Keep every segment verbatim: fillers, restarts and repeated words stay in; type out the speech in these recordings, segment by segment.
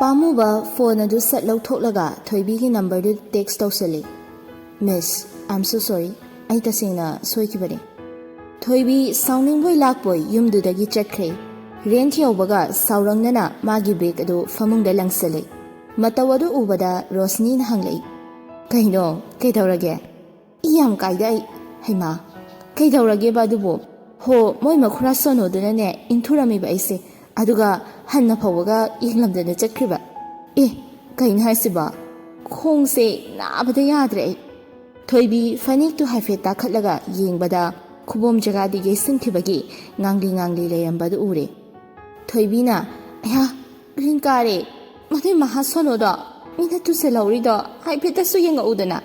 ꯄꯥꯝꯃꯨꯕ phone ꯑꯗꯨ ꯁꯠ ꯂꯧꯊꯣꯛꯂꯒ ꯊꯣꯏꯕꯤꯒꯤ ꯅꯝꯕꯔꯗꯨ tax ꯇꯧꯁꯜꯂꯤ꯫ "Miss, I'm so sorry. ꯑꯩ ꯇꯁꯦꯡꯅ ꯁꯣꯏꯈꯤꯕꯅꯤ꯫" ꯊꯣꯏꯕꯤ ꯁꯥꯎꯅꯤꯡꯕꯣꯏ ꯂꯥꯛꯄꯣꯏ ꯌꯨꯝꯗꯨꯗꯒꯤ ꯆꯠꯈ꯭ꯔꯦ꯫ ꯔꯦꯟꯠ ꯌꯧꯕꯒ ꯁꯥꯎꯔꯪꯅꯅ ꯃꯥꯒꯤ ꯕꯦꯒ ꯑꯗꯨ ꯐꯃꯨꯡꯗ ꯂꯪꯁꯜꯂꯤ꯫ ꯃꯇꯧ ꯑꯗꯨ ꯎꯕꯗ ꯔꯣꯁꯅꯤꯅ ꯍꯪꯂꯛꯏ, "ꯀꯩꯅꯣ? ꯀꯩꯗꯧꯔꯒꯦ?" "ꯏ ꯌꯥꯝ ꯀꯥꯏꯗ ꯑꯩ꯫" "ꯍꯩꯃꯥ, ꯀꯩꯗꯧꯔꯒꯦꯕ ꯑꯗꯨꯕꯨ?" "ꯍꯣ, ꯃꯣꯏ ꯃꯈꯨꯔꯥ ꯁꯣꯅꯣꯗꯨꯅꯅꯦ ꯏꯟꯊꯨꯔꯝꯃꯤꯕ ꯑꯩꯁꯦ, ꯑꯗꯨꯒ ꯍꯟꯅ ꯐꯥꯎꯕꯒ ꯌꯦꯡꯂꯝꯗꯅ ꯆꯠꯈ꯭ꯔꯤꯕ꯫" "ꯑꯦ, ꯀꯩꯅꯣ ꯍꯥꯏꯁꯤꯕꯣ? ꯈꯣꯡꯁꯦ ꯅꯥꯕꯗ ꯌꯥꯗ꯭ꯔꯦ ꯑꯩ꯫" ꯊꯣꯏꯕꯤ ꯐꯅꯦꯛꯇꯨ ꯍꯥꯏꯐꯦꯠ ꯇꯥꯈꯠꯂꯒ ꯌꯦꯡꯕꯗ ꯈꯨꯕꯣꯝ ꯖꯒꯥꯗꯤ ꯌꯩꯁꯤꯟꯈꯤꯕꯒꯤ ꯉꯥꯡꯂꯤ ꯉꯥꯡꯂꯤ ꯂꯩꯔꯝꯕꯗꯨ ꯎꯔꯦ꯫ ꯊꯣꯏꯕꯤꯅ, "ꯑꯌꯥ, ꯒ꯭ꯔꯤꯟ ꯀꯥꯔꯦ꯫ ꯃꯗꯨꯏ ꯃꯍꯥ ꯁꯣꯅꯣꯗꯣ ꯃꯤꯅ ꯇꯨꯁꯤꯜꯍꯧꯔꯤꯗꯣ ꯍꯥꯏꯐꯦꯠꯇꯁꯨ ꯌꯦꯡꯉꯛꯎꯗꯅ꯫"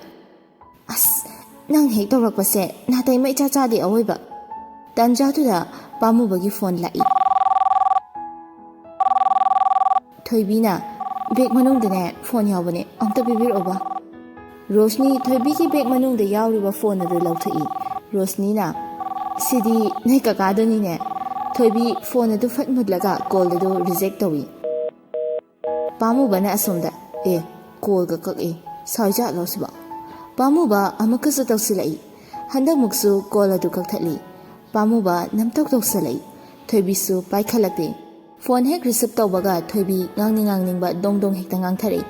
"ꯑꯁ, ꯅꯪ ꯍꯦꯛ ꯇꯧꯔꯛꯄꯁꯦ ꯅꯥꯇꯩ ꯃꯩ ꯏꯆꯥ ꯆꯥꯗꯦ ꯑꯋꯣꯏꯕ꯫" ꯇꯟꯖꯥꯗꯨꯗ ꯄꯥꯝꯃꯨꯕꯒꯤ ꯐꯣꯟ ꯂꯥꯛꯏ꯫ ꯊꯣꯏꯕꯤꯅ, "ꯕꯦꯒ ꯃꯅꯨꯡꯗꯅꯦ ꯐꯣꯟ ꯌꯥꯎꯕꯅꯦ, ꯑꯝꯇ ꯄꯤꯕꯤꯔꯛꯑꯣꯕ꯫" ꯔꯣꯁꯅꯤ ꯊꯣꯏꯕꯤꯒꯤ ꯕꯦꯒ ꯃꯅꯨꯡꯗ ꯌꯥꯎꯔꯤꯕ ꯐꯣꯟ ꯑꯗꯨ ꯂꯧꯊꯣꯛꯏ꯫ ꯔꯣꯁꯅꯤꯅ, "ꯁꯤꯗꯤ ꯅꯣꯏ ꯀꯀꯥꯗꯨꯅꯤꯅꯦ꯫" ꯊꯣꯏꯕꯤ ꯐꯣꯟ ꯑꯗꯨ ꯐꯠ ꯃꯨꯠꯂꯒ ꯀꯣꯜ ꯑꯗꯨ ꯔꯤꯖꯦꯛ ꯇꯧꯏ꯫ ꯄꯥꯝꯃꯨꯕꯅ ꯑꯁꯣꯝꯗ, "ꯑꯦ, ꯀꯣꯜꯒ ꯀꯛꯏ, ꯁꯥꯎꯏꯖꯥꯠꯂꯣ ꯁꯤꯕꯣ?" ꯄꯥꯝꯃꯨꯕ ꯑꯃꯨꯛꯀꯁꯨ ꯇꯧꯁꯤꯜꯂꯛꯏ꯫ ꯍꯟꯗꯛꯃꯨꯛꯁꯨ ꯀꯣꯜ ꯑꯗꯨ ꯀꯛꯊꯠꯂꯤ꯫ ꯄꯥꯝꯃꯨꯕ ꯅꯝꯇꯧ ꯇꯧꯁꯤꯜꯂꯛꯏ꯫ ꯊꯣꯏꯕꯤꯁꯨ ꯄꯥꯏꯈꯠꯂꯛꯇꯦ꯫ ꯐꯣꯟ ꯍꯦꯛ ꯔꯤꯁꯤꯞ ꯇꯧꯕꯒ ꯊꯣꯏꯕꯤ ꯉꯥꯡꯅꯤꯡ ꯉꯥꯡꯅꯤꯡꯕ ꯗꯣꯡ ꯗꯣꯡ ꯍꯦꯛꯇ ꯉꯥꯡꯊꯔꯛꯏ꯫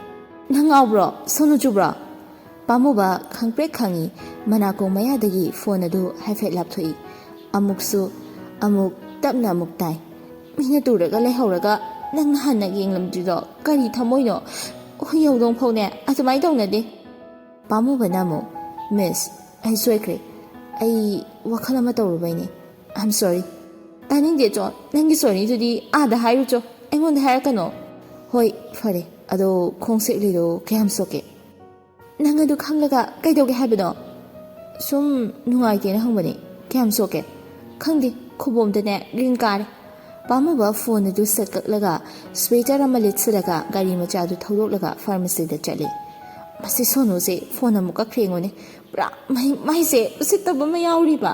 "ꯅꯪ ꯉꯥꯎꯕ꯭ꯔꯣ? ꯁꯣꯅꯨ ꯆꯨꯕ꯭ꯔꯣ?" ꯄꯥꯝꯃꯨꯕ ꯈꯪꯄ꯭ꯔꯦꯛ ꯈꯪꯏ, ꯃꯅꯥꯀꯣꯡ ꯃꯌꯥꯗꯒꯤ ꯐꯣꯟ ꯑꯗꯨ ꯍꯥꯏꯐꯦꯠ ꯂꯥꯞꯊꯣꯛꯏ꯫ ꯑꯃꯨꯛꯁꯨ, ꯑꯃꯨꯛ ꯇꯞꯅ ꯑꯃꯨꯛ ꯇꯥꯏ꯫ "ꯃꯤꯅ ꯇꯨꯔꯒ ꯂꯩꯍꯧꯔꯒ ꯅꯪꯅ ꯍꯟꯅ ꯌꯦꯡꯂꯝꯗ꯭ꯔꯤꯗꯣ ꯀꯔꯤ ꯊꯃꯣꯏꯅꯣ? ꯍꯨꯏ ꯍꯧꯗꯣꯡ ꯐꯥꯎꯅꯦ ꯑꯗꯨꯃꯥꯏꯅ ꯇꯧꯅꯗꯦ꯫" ꯄꯥꯝꯃꯨꯕꯅ ꯑꯃꯨꯛ, "Miss, ꯑꯩ ꯁꯣꯏꯈ꯭ꯔꯦ꯫ ꯑꯩ ꯋꯥꯈꯜ ꯑꯃ ꯇꯧꯔꯨꯕꯩꯅꯦ꯫ I'm sorry꯫" "ꯇꯥꯅꯤꯡꯗꯦ ꯆꯣ, ꯅꯪꯒꯤ ꯁꯣꯔꯤꯗꯨꯗꯤ ꯑꯥꯗ ꯍꯥꯏꯔꯨ ꯆꯣ, ꯑꯩꯉꯣꯟꯗ ꯍꯥꯏꯔꯛꯀꯅꯣ꯫" "ꯍꯣꯏ, ꯐꯔꯦ꯫ ꯑꯗꯣ ꯈꯣꯡ ꯁꯦꯛꯂꯤꯗꯣ ꯀꯌꯥꯝ ꯁꯣꯛꯀꯦ?" "ꯅꯪ ꯑꯗꯨ ꯈꯪꯂꯒ ꯀꯩꯗꯧꯒꯦ ꯍꯥꯏꯕꯅꯣ?" "ꯁꯨꯝ ꯅꯨꯡꯉꯥꯏꯇꯦꯅ ꯍꯪꯕꯅꯦ꯫ ꯀꯌꯥꯝ ꯁꯣꯛꯀꯦ?" "ꯈꯪꯗꯦ, ꯈꯨꯕꯣꯝꯗꯅꯦ ꯒ꯭ꯔꯤꯟ ꯀꯥꯔꯦ꯫" ꯄꯥꯝꯃꯨꯕ ꯐꯣꯟ ꯑꯗꯨ ꯁꯠ ꯀꯛꯂꯒ ꯁ꯭ꯋꯦꯇꯔ ꯑꯃ ꯂꯤꯠꯁꯤꯜꯂꯒ ꯒꯥꯔꯤ ꯃꯆꯥꯗꯨ ꯊꯧꯗꯣꯛꯂꯒ ꯐꯥꯔꯃꯥꯁꯤꯗ ꯆꯠꯂꯤ꯫ "ꯃꯁꯤ ꯁꯣꯅꯨꯁꯦ ꯐꯣꯟ ꯑꯃꯨꯛ ꯀꯛꯈ꯭ꯔꯦ ꯌꯦꯡꯉꯨꯅꯦ꯫ ꯄꯨꯔꯥ ꯃꯍꯤꯛ ꯃꯍꯩꯁꯦ ꯎꯁꯤꯠꯇꯕ ꯑꯃ ꯌꯥꯎꯔꯤꯕ꯫"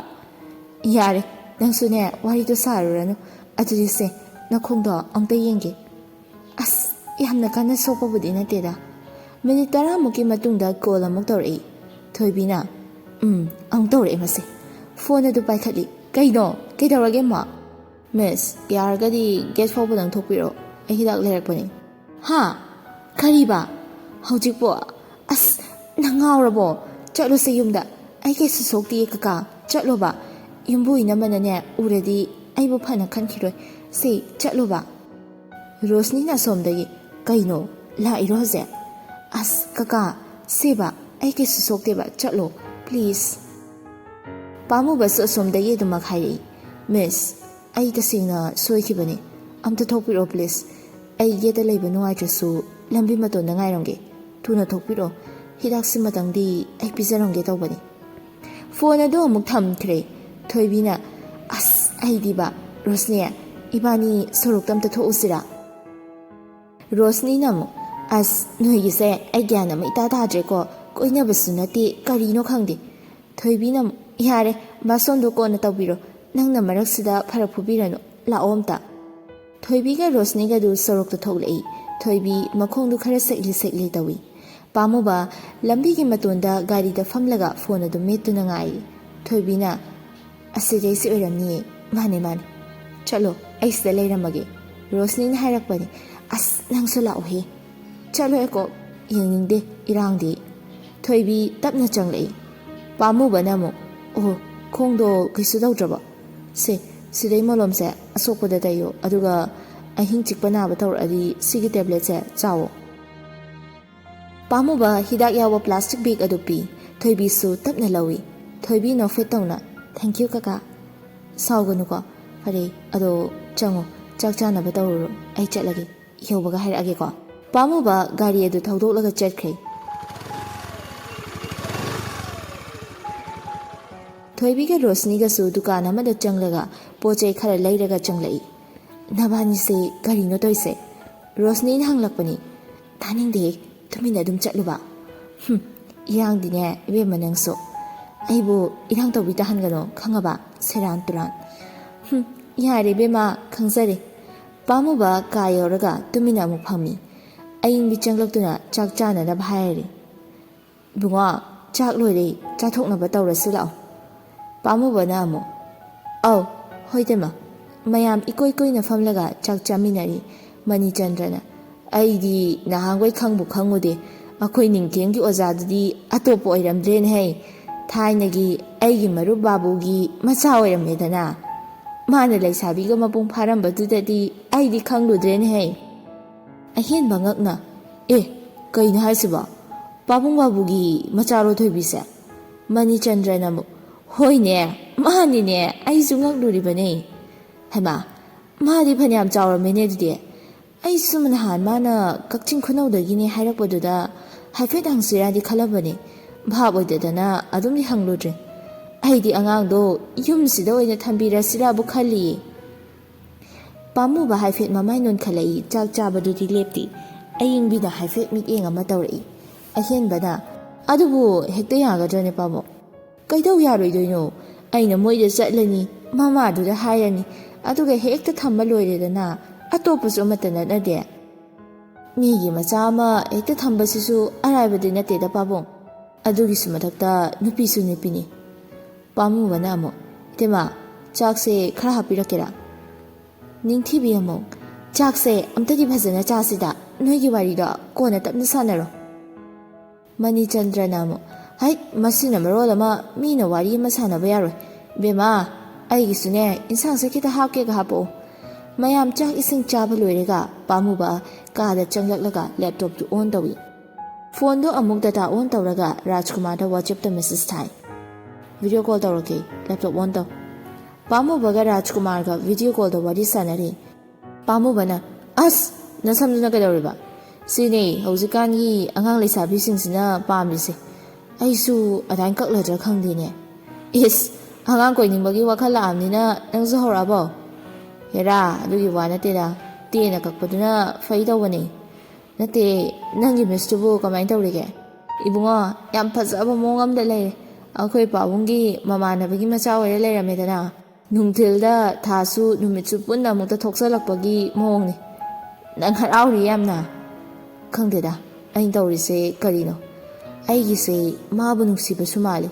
"ꯌꯥꯔꯦ, ꯅꯪꯁꯨꯅꯦ ꯋꯥꯔꯤꯗꯣ ꯁꯥꯔꯨꯔꯅꯨ꯫ ꯑꯗꯨꯗꯤ ꯁꯦ, ꯅꯈꯣꯡꯗꯣ ꯑꯝꯇ ꯌꯦꯡꯒꯦ꯫" "ꯑꯁ, ꯌꯥꯝꯅ ꯀꯟꯅ ꯁꯣꯛꯄꯕꯨꯗꯤ ꯅꯠꯇꯦꯗ꯫ ꯃꯤꯅꯤꯠ ꯇꯔꯥꯃꯨꯛꯀꯤ ꯃꯇꯨꯡꯗ ꯀꯣꯜ ꯑꯃꯨꯛ ꯇꯧꯔꯛꯏ꯫ ꯊꯣꯏꯕꯤꯅ, "ꯎꯝ, ꯑꯃꯨꯛ ꯇꯧꯔꯛꯑꯦ ꯃꯁꯦ꯫ ꯐꯣꯟ ꯑꯗꯨ ꯄꯥꯏꯈꯠꯂꯤ꯫ ꯀꯩꯅꯣ? ꯀꯩꯗꯧꯔꯒꯦ, ꯃꯥ?" "ꯃꯤꯁ, ꯌꯥꯔꯒꯗꯤ ꯒꯦꯠ ꯐꯥꯎꯕꯗꯪ ꯊꯣꯛꯄꯤꯔꯛꯑꯣ꯫ ꯑꯩ ꯍꯤꯗꯥꯛ ꯂꯩꯔꯛꯄꯅꯤ꯫" "ꯍꯥ? ꯀꯔꯤꯕ? ꯍꯧꯖꯤꯛꯄꯣ? ꯑꯁ, ꯅꯪ ꯉꯥꯎꯔꯕꯣ? ꯆꯠꯂꯨꯁꯦ ꯌꯨꯝꯗ꯫ ꯑꯩ ꯀꯩꯁꯨ ꯁꯣꯛꯇꯤꯌꯦ ꯀꯀꯥ꯫ ꯆꯠꯂꯣꯕ꯫ ꯌꯨꯝꯕꯨ ꯏꯅꯝꯃꯅꯅꯦ ꯎꯔꯗꯤ ꯑꯩꯕꯨ ꯐꯅ ꯈꯟꯈꯤꯔꯣꯏ꯫ ꯁꯦ, ꯆꯠꯂꯣꯕ꯫" ꯔꯣꯁꯅꯤꯅ ꯑꯁꯣꯝꯗꯒꯤ, "ꯀꯩꯅꯣ? ꯂꯥꯛꯏꯔꯣ ꯍꯧꯖꯤꯛ?" "ꯑꯁ, ꯀꯀꯥ, ꯁꯦꯕ, ꯑꯩ ꯀꯩꯁꯨ ꯁꯣꯛꯇꯦꯕ, ꯆꯠꯂꯣ, ꯄ꯭ꯂꯤꯖ꯫" ꯄꯥꯝꯃꯨꯕꯁꯨ ꯑꯁꯣꯝꯗꯒꯤ ꯑꯗꯨꯃꯛ ꯍꯥꯏꯔꯛꯏ, "ꯃꯤꯁ, ꯑꯩ ꯇꯁꯦꯡꯅ ꯁꯣꯏꯈꯤꯕꯅꯤ꯫ ꯑꯝꯇ ꯊꯣꯛꯄꯤꯔꯛꯑꯣ, ꯄ꯭ꯂꯤꯖ꯫ ꯑꯩ ꯒꯦꯠꯇ ꯂꯩꯕ ꯅꯨꯡꯉꯥꯏꯇ꯭ꯔꯁꯨ ꯂꯝꯕꯤ ꯃꯇꯣꯟꯗ ꯉꯥꯏꯔꯝꯒꯦ꯫ ꯊꯨꯅ ꯊꯣꯛꯄꯤꯔꯛꯑꯣ꯫ ꯍꯤꯗꯥꯛꯁꯤꯃꯇꯪꯗꯤ ꯑꯩ ꯄꯤꯖꯔꯝꯒꯦ ꯇꯧꯕꯅꯤ꯫" ꯐꯣꯟ ꯑꯗꯨ ꯑꯃꯨꯛ ꯊꯝꯈ꯭ꯔꯦ꯫ ꯊꯣꯏꯕꯤꯅ, "ꯑꯁ, ꯑꯩꯗꯤꯕ, ꯔꯣꯁꯅꯤ, ꯏꯕꯥꯅꯤ ꯁꯣꯔꯣꯛꯇ ꯑꯝꯇ ꯊꯣꯛꯎꯁꯤꯔꯥ?" ꯔꯣꯁꯅꯤꯅ ꯑꯃꯨꯛ, "ꯑꯁ, ꯅꯣꯏꯒꯤꯁꯦ ꯑꯩ ꯒ꯭ꯌꯥꯟ ꯑꯃ ꯏꯇꯥ ꯇꯥꯗ꯭ꯔꯦꯀꯣ꯫ ꯀꯣꯏꯅꯕꯁꯨ ꯅꯠꯇꯦ, ꯀꯔꯤꯅꯣ ꯈꯪꯗꯦ꯫" ꯊꯣꯏꯕꯤꯅ ꯑꯃꯨꯛ, "ꯌꯥꯔꯦ, ꯕꯥꯁꯣꯟꯗꯣ ꯀꯣꯟꯅ ꯇꯧꯕꯤꯔꯣ꯫ ꯅꯪꯅ ꯃꯔꯛꯁꯤꯗ ꯐꯔꯛ ꯐꯨꯕꯤꯔꯅꯨ꯫ ꯂꯥꯛꯑꯣ ꯑꯝꯇ꯫" ꯊꯣꯏꯕꯤꯒ ꯔꯣꯁꯅꯤꯒꯗꯨ ꯁꯣꯔꯣꯛꯇ ꯊꯣꯛꯂꯛꯏ꯫ ꯊꯣꯏꯕꯤ ꯃꯈꯣꯡꯗꯨ ꯈꯔ ꯁꯦꯛꯂꯤ ꯁꯦꯛꯂꯤ ꯇꯧꯏ꯫ ꯄꯥꯝꯃꯨꯕ ꯂꯝꯕꯤꯒꯤ ꯃꯇꯣꯟꯗ ꯒꯥꯔꯤꯗ ꯐꯝꯂꯒ ꯐꯣꯟ ꯑꯗꯨ ꯃꯦꯠꯇꯨꯅ ꯉꯥꯏꯔꯤ꯫ ꯊꯣꯏꯕꯤꯅ, "ꯑꯁꯤꯗꯩꯁꯤ ꯑꯣꯏꯔꯝꯅꯤꯌꯦ꯫ ꯃꯥꯅꯦ, ꯃꯥꯅꯦ꯫ ꯆꯠꯂꯣ, ꯑꯩ ꯁꯤꯗ ꯂꯩꯔꯝꯃꯒꯦ꯫" ꯔꯣꯁꯅꯤꯅ ꯍꯥꯏꯔꯛꯄꯅꯤ, "ꯑꯁ, ꯅꯪꯁꯨ ꯂꯥꯛꯑꯣꯍꯦ꯫" "ꯆꯠꯂꯣꯍꯦ ꯀꯣꯛ, ꯌꯦꯡꯅꯤꯡꯗꯦ ꯏꯔꯥꯡꯗꯤ꯫" ꯊꯣꯏꯕꯤ ꯇꯞꯅ ꯆꯪꯂꯛꯏ꯫ ꯄꯥꯝꯃꯨꯕꯅ ꯑꯃꯨꯛ, "ꯑꯣ, ꯈꯣꯡꯗꯣ ꯀꯩꯁꯨ ꯇꯧꯗ꯭ꯔꯕꯣ? ꯁꯦ, ꯁꯤꯗꯩ ꯃꯣꯂꯣꯝꯁꯦ ꯑꯁꯣꯛꯄꯗ ꯇꯩꯌꯣ, ꯑꯗꯨꯒ ꯑꯍꯤꯡ ꯆꯤꯛꯄ ꯅꯥꯕ ꯇꯧꯔꯛꯑꯗꯤ ꯁꯤꯒꯤ ꯇꯦꯕ꯭ꯂꯦꯠꯁꯦ ꯆꯥꯎꯋꯣ꯫" ꯄꯥꯝꯃꯨꯕ ꯍꯤꯗꯥꯛ ꯌꯥꯎꯕ ꯄ꯭ꯂꯥꯁꯇꯤꯛ ꯕꯦꯒ ꯑꯗꯨ ꯄꯤ꯫ ꯊꯣꯏꯕꯤꯁꯨ ꯇꯞꯅ ꯂꯧꯏ꯫ ꯊꯣꯏꯕꯤ ꯅꯣꯛꯐꯦꯠ ꯇꯧꯅ, "Thank you, ꯀꯀꯥ꯫" "ꯁꯥꯎꯒꯅꯨꯀꯣ꯫ ꯐꯔꯦ, ꯑꯗꯣ ꯆꯪꯉꯣ, ꯆꯥꯛ ꯆꯥꯅꯕ ꯇꯧꯔꯨꯔꯣ꯫ ꯑꯩ ꯆꯠꯂꯒꯦ꯫ ꯌꯧꯕꯒ ꯍꯥꯏꯔꯛꯑꯒꯦꯀꯣ꯫" ꯄꯥꯝꯃꯨꯕ ꯒꯥꯔꯤ ꯑꯗꯨ ꯊꯧꯗꯣꯛꯂꯒ ꯆꯠꯈ꯭ꯔꯦ꯫ ꯊꯣꯏꯕꯤꯒ ꯔꯣꯁꯅꯤꯒꯁꯨ ꯗꯨꯀꯥꯟ ꯑꯃꯗ ꯆꯪꯂꯒ ꯄꯣꯠ ꯆꯩ ꯈꯔ ꯂꯩꯔꯒ ꯆꯪꯂꯛꯏ꯫ "ꯅꯕꯥꯅꯤꯁꯦ ꯀꯔꯤꯅꯣ ꯇꯧꯔꯤꯁꯦ?" ꯔꯣꯁꯅꯤꯅ ꯍꯪꯂꯛꯄꯅꯤ꯫ "ꯇꯥꯅꯤꯡꯗꯦ, ꯇꯨꯃꯤꯟꯅ ꯑꯗꯨꯝ ꯆꯠꯂꯨꯕ꯫" "ꯍꯨꯝ, ꯏꯔꯥꯡꯗꯤꯅꯦ ꯏꯕꯦꯝꯃ ꯅꯪꯁꯨ꯫ ꯑꯩꯕꯨ ꯏꯔꯥꯡ ꯇꯧꯕꯤ ꯇꯥꯍꯟꯒꯅꯣ, ꯈꯪꯉꯕ? ꯁꯦꯔꯥꯟ ꯇꯨꯔꯥꯟ꯫" "ꯍꯨꯝ, ꯌꯥꯔꯦ ꯏꯕꯦꯝꯃ, ꯈꯪꯖꯔꯦ꯫" ꯄꯥꯝꯃꯨꯕ ꯀꯥ ꯌꯧꯔꯒ ꯇꯨꯃꯤꯟꯅ ꯑꯃꯨꯛ ꯐꯝꯃꯤ꯫ ꯑꯏꯪꯕꯤ ꯆꯪꯂꯛꯇꯨꯅ ꯆꯥꯛ ꯆꯥꯅꯅꯕ ꯍꯥꯏꯔꯤ꯫ "ꯏꯕꯨꯡꯉꯣ, ꯆꯥꯛ ꯂꯣꯏꯔꯦ, ꯆꯥꯊꯣꯛꯅꯕ ꯇꯧꯔꯁꯤ ꯂꯥꯛꯑꯣ꯫" ꯄꯥꯝꯃꯨꯕꯅ ꯑꯃꯨꯛ, "ꯑꯧ, ꯍꯣꯏ ꯇꯦꯝꯃ꯫" ꯃꯌꯥꯝ ꯏꯀꯣꯏ ꯀꯣꯏꯅ ꯐꯝꯂꯒ ꯆꯥꯛ ꯆꯥꯃꯤꯟꯅꯔꯤ꯫ ꯃꯅꯤꯆꯟꯗ꯭ꯔꯅ, "ꯑꯩꯗꯤ ꯅꯍꯥꯟꯈꯣꯏ ꯈꯪꯕꯨ ꯈꯪꯉꯨꯗꯦ, ꯑꯩꯈꯣꯏ ꯅꯤꯡꯊꯦꯝꯒꯤ ꯑꯣꯖꯥꯗꯨꯗꯤ ꯑꯇꯣꯞꯄ ꯑꯣꯏꯔꯝꯗ꯭ꯔꯦꯅꯦ ꯍꯩ꯫ ꯊꯥꯏꯅꯒꯤ ꯑꯩꯒꯤ ꯃꯔꯨꯞ ꯕꯥꯕꯨꯒꯤ ꯃꯆꯥ ꯑꯣꯏꯔꯝꯃꯦꯗꯅ꯫ ꯃꯥꯅ ꯂꯩꯁꯥꯕꯤꯒ ꯃꯄꯨꯡ ꯐꯥꯔꯝꯕꯗꯨꯗꯗꯤ ꯑꯩꯗꯤ ꯈꯪꯂꯨꯗ꯭ꯔꯦꯅꯦ ꯍꯩ꯫" ꯑꯍꯦꯟꯕ ꯉꯛꯅ, "ꯑꯦ, ꯀꯩꯅꯣ ꯍꯥꯏꯁꯤꯕꯣ? ꯄꯥꯕꯨꯡ ꯕꯥꯕꯨꯒꯤ ꯃꯆꯥꯔꯣ ꯊꯣꯏꯕꯤꯁꯦ?" ꯃꯅꯤꯆꯟꯗ꯭ꯔꯅ ꯑꯃꯨꯛ, "ꯍꯣꯏꯅꯦ, ꯃꯥꯅꯤꯅꯦ, ꯑꯩꯁꯨ ꯉꯛꯂꯨꯔꯤꯕꯅꯦ꯫ ꯍꯩꯃꯥ, ꯃꯥꯗꯤ ꯐꯅꯌꯥꯝ ꯆꯥꯎꯔꯝꯃꯦꯅꯦ ꯑꯗꯨꯗꯤ꯫ ꯑꯩꯁꯨ ꯅꯍꯥꯟ ꯃꯥꯅ ꯀꯛꯆꯤꯡ ꯈꯨꯅꯧꯗꯒꯤꯅꯦ ꯍꯥꯏꯔꯛꯄꯗꯨꯗ ꯍꯥꯏꯐꯦꯠ ꯍꯪꯁꯤꯔꯥꯗꯤ ꯈꯜꯂꯝꯕꯅꯦ꯫ ꯚꯥꯞ ꯑꯣꯏꯗꯗꯅ ꯑꯗꯨꯝꯗꯤ ꯍꯪꯂꯨꯗ꯭ꯔꯦ꯫ ꯑꯩꯗꯤ ꯑꯉꯥꯡꯗꯣ ꯌꯨꯝꯁꯤꯗ ꯑꯣꯏꯅ ꯊꯝꯕꯤꯔꯁꯤꯔꯥꯕꯨ ꯈꯜꯂꯤꯌꯦ꯫" ꯄꯥꯝꯃꯨꯕ ꯍꯥꯏꯐꯦꯠ ꯃꯃꯥꯏ ꯅꯣꯟꯈꯠꯂꯛꯏ, ꯆꯥꯛ ꯆꯥꯕꯗꯨꯗꯤ ꯂꯦꯞꯇꯦ꯫ ꯑꯌꯤꯡꯕꯤꯅ ꯍꯥꯏꯐꯦꯠ ꯃꯤꯠꯌꯦꯡ ꯑꯃ ꯇꯧꯔꯛꯏ꯫ ꯑꯍꯦꯟꯕꯅ, "ꯑꯗꯨꯕꯨ ꯍꯦꯛꯇ ꯌꯥꯒꯗ꯭ꯔꯅꯦ ꯄꯥꯕꯨꯡ? ꯀꯩꯗꯧ ꯌꯥꯔꯣꯏꯗꯣꯏꯅꯣ? ꯑꯩꯅ ꯃꯣꯏꯗ ꯆꯠꯂꯅꯤ, ꯃꯃꯥꯗꯨꯗ ꯍꯥꯏꯔꯅꯤ, ꯑꯗꯨꯒ ꯍꯦꯛꯇ ꯊꯝꯕ ꯂꯣꯏꯔꯦꯗꯅ, ꯑꯇꯣꯞꯄꯁꯨ ꯑꯃꯠꯇ ꯅꯠꯅꯗꯦ꯫ ꯃꯤꯒꯤ ꯃꯆꯥ ꯑꯃ ꯍꯦꯛꯇ ꯊꯝꯕꯁꯤꯁꯨ ꯑꯔꯥꯏꯕꯗꯤ ꯅꯠꯇꯦꯗ ꯄꯥꯕꯨꯡ, ꯑꯗꯨꯒꯤꯁꯨ ꯃꯊꯛꯇ ꯅꯨꯄꯤꯁꯨ ꯅꯨꯄꯤꯅꯤ꯫" ꯄꯥꯝꯃꯨꯕꯅ ꯑꯃꯨꯛ, "ꯏꯇꯩꯃ, ꯆꯥꯛꯁꯦ ꯈꯔ ꯍꯥꯞꯄꯤꯔꯛꯀꯦꯔꯥ?" ꯅꯤꯡꯊꯤꯕꯤ ꯑꯃꯨꯛ, "ꯆꯥꯛꯁꯦ ꯑꯝꯇꯗꯤ ꯐꯖꯅ ꯆꯥꯁꯤꯗ, ꯅꯣꯏꯒꯤ ꯋꯥꯔꯤꯗꯣ ꯀꯣꯟꯅ ꯇꯞꯅ ꯁꯥꯟꯅꯔꯣ꯫" ꯃꯅꯤꯆꯟꯗ꯭ꯔꯅ ꯑꯃꯨꯛ, "ꯍꯩꯠ, ꯃꯁꯤꯅ ꯃꯔꯣꯜ ꯑꯃ ꯃꯤꯅ ꯋꯥꯔꯤ ꯑꯃ ꯁꯥꯟꯅꯕ ꯌꯥꯔꯣꯏ꯫ ꯕꯦꯝꯃ, ꯑꯩꯒꯤꯁꯨꯅꯦ, ꯏꯟꯁꯥꯡꯁꯦ ꯈꯤꯇ ꯍꯥꯞꯀꯦꯒ ꯍꯥꯞꯄꯛꯑꯣ꯫" ꯃꯌꯥꯝ ꯆꯥꯛ ꯏꯁꯤꯡ ꯆꯥꯕ ꯂꯣꯏꯔꯒ ꯄꯥꯝꯃꯨꯕ ꯀꯥꯗ ꯆꯪꯂꯛꯂꯒ ꯂꯦꯞꯇꯣꯞꯇꯨ ꯑꯣꯟ ꯇꯧꯏ꯫ ꯐꯣꯟꯗꯣ ꯑꯃꯨꯛ ꯗꯇꯥ ꯑꯣꯟ ꯇꯧꯔꯒ ꯔꯥꯖꯀꯨꯃꯥꯔꯗ ꯋꯥꯆꯦꯞꯇ ꯃꯦꯁꯦꯖ ꯊꯥꯏ꯫ "ꯚꯤꯗꯤꯑꯣ ꯀꯣꯜ ꯇꯧꯔꯛꯀꯦ, ꯂꯦꯞꯇꯣꯞ ꯑꯣꯟ ꯇꯧ꯫" ꯄꯥꯝꯃꯨꯕꯒ ꯔꯥꯖꯀꯨꯃꯥꯔꯒ ꯚꯤꯗꯤꯑꯣ ꯀꯣꯜꯗ ꯋꯥꯔꯤ ꯁꯥꯟꯅꯔꯤ꯫ ꯄꯥꯝꯃꯨꯕꯅ, "ꯑꯁ, ꯅꯁꯝꯗꯨꯅ ꯀꯩꯗꯧꯔꯤꯕ?" "ꯁꯤꯅꯦ ꯍꯧꯖꯤꯛꯀꯥꯟꯒꯤ ꯑꯉꯥꯡ ꯂꯩꯁꯥꯕꯤꯁꯤꯡꯁꯤꯅ ꯄꯥꯝꯃꯤꯁꯦ꯫ ꯑꯩꯁꯨ ꯑꯗꯥꯏꯅ ꯀꯛꯂꯗ꯭ꯔꯥ ꯈꯪꯗꯦꯅꯦ꯫" "ꯏꯁ, ꯑꯉꯥꯡ ꯀꯣꯏꯅꯤꯡꯕꯒꯤ ꯋꯥꯈꯜ ꯂꯥꯛꯑꯕꯅꯤꯅ ꯅꯪꯁꯨ ꯍꯧꯔꯛꯑꯕꯣ?" "ꯍꯦꯔꯥ, ꯑꯗꯨꯒꯤ ꯋꯥ ꯅꯠꯇꯦꯗ꯫ ꯇꯦꯟꯅ ꯀꯛꯄꯗꯨꯅ ꯐꯩ ꯇꯧꯕꯅꯦ꯫" "ꯅꯠꯇꯦ, ꯅꯪꯒꯤ ꯃꯤꯁꯇꯨꯕꯨ ꯀꯃꯥꯏꯅ ꯇꯧꯔꯤꯒꯦ?" "ꯏꯕꯨꯡꯉꯣ, ꯌꯥꯝ ꯐꯖꯕ ꯃꯑꯣꯡ ꯑꯃꯗ ꯂꯩꯔꯦ꯫ ꯑꯩꯈꯣꯏ ꯄꯥꯕꯨꯡꯒꯤ ꯃꯃꯥꯟꯅꯕꯒꯤ ꯃꯆꯥ ꯑꯣꯏꯔ ꯂꯩꯔꯝꯃꯦꯗꯅ꯫ ꯅꯨꯡꯊꯤꯜꯗ ꯊꯥꯁꯨ ꯅꯨꯃꯤꯠꯁꯨ ꯄꯨꯟꯅ ꯑꯃꯨꯛꯇ ꯊꯣꯛꯆꯜꯂꯛꯄꯒꯤ ꯃꯑꯣꯡꯅꯤ꯫ ꯅꯪ ꯍꯔꯥꯎꯔꯤ ꯌꯥꯝꯅ?" ꯈꯪꯗꯦꯗ, ꯑꯩꯅ ꯇꯧꯔꯤꯁꯦ ꯀꯔꯤꯅꯣ? ꯑꯩꯒꯤꯁꯦ ꯃꯥꯕꯨ ꯅꯨꯡꯁꯤꯕꯁꯨ ꯃꯥꯜꯂꯤ,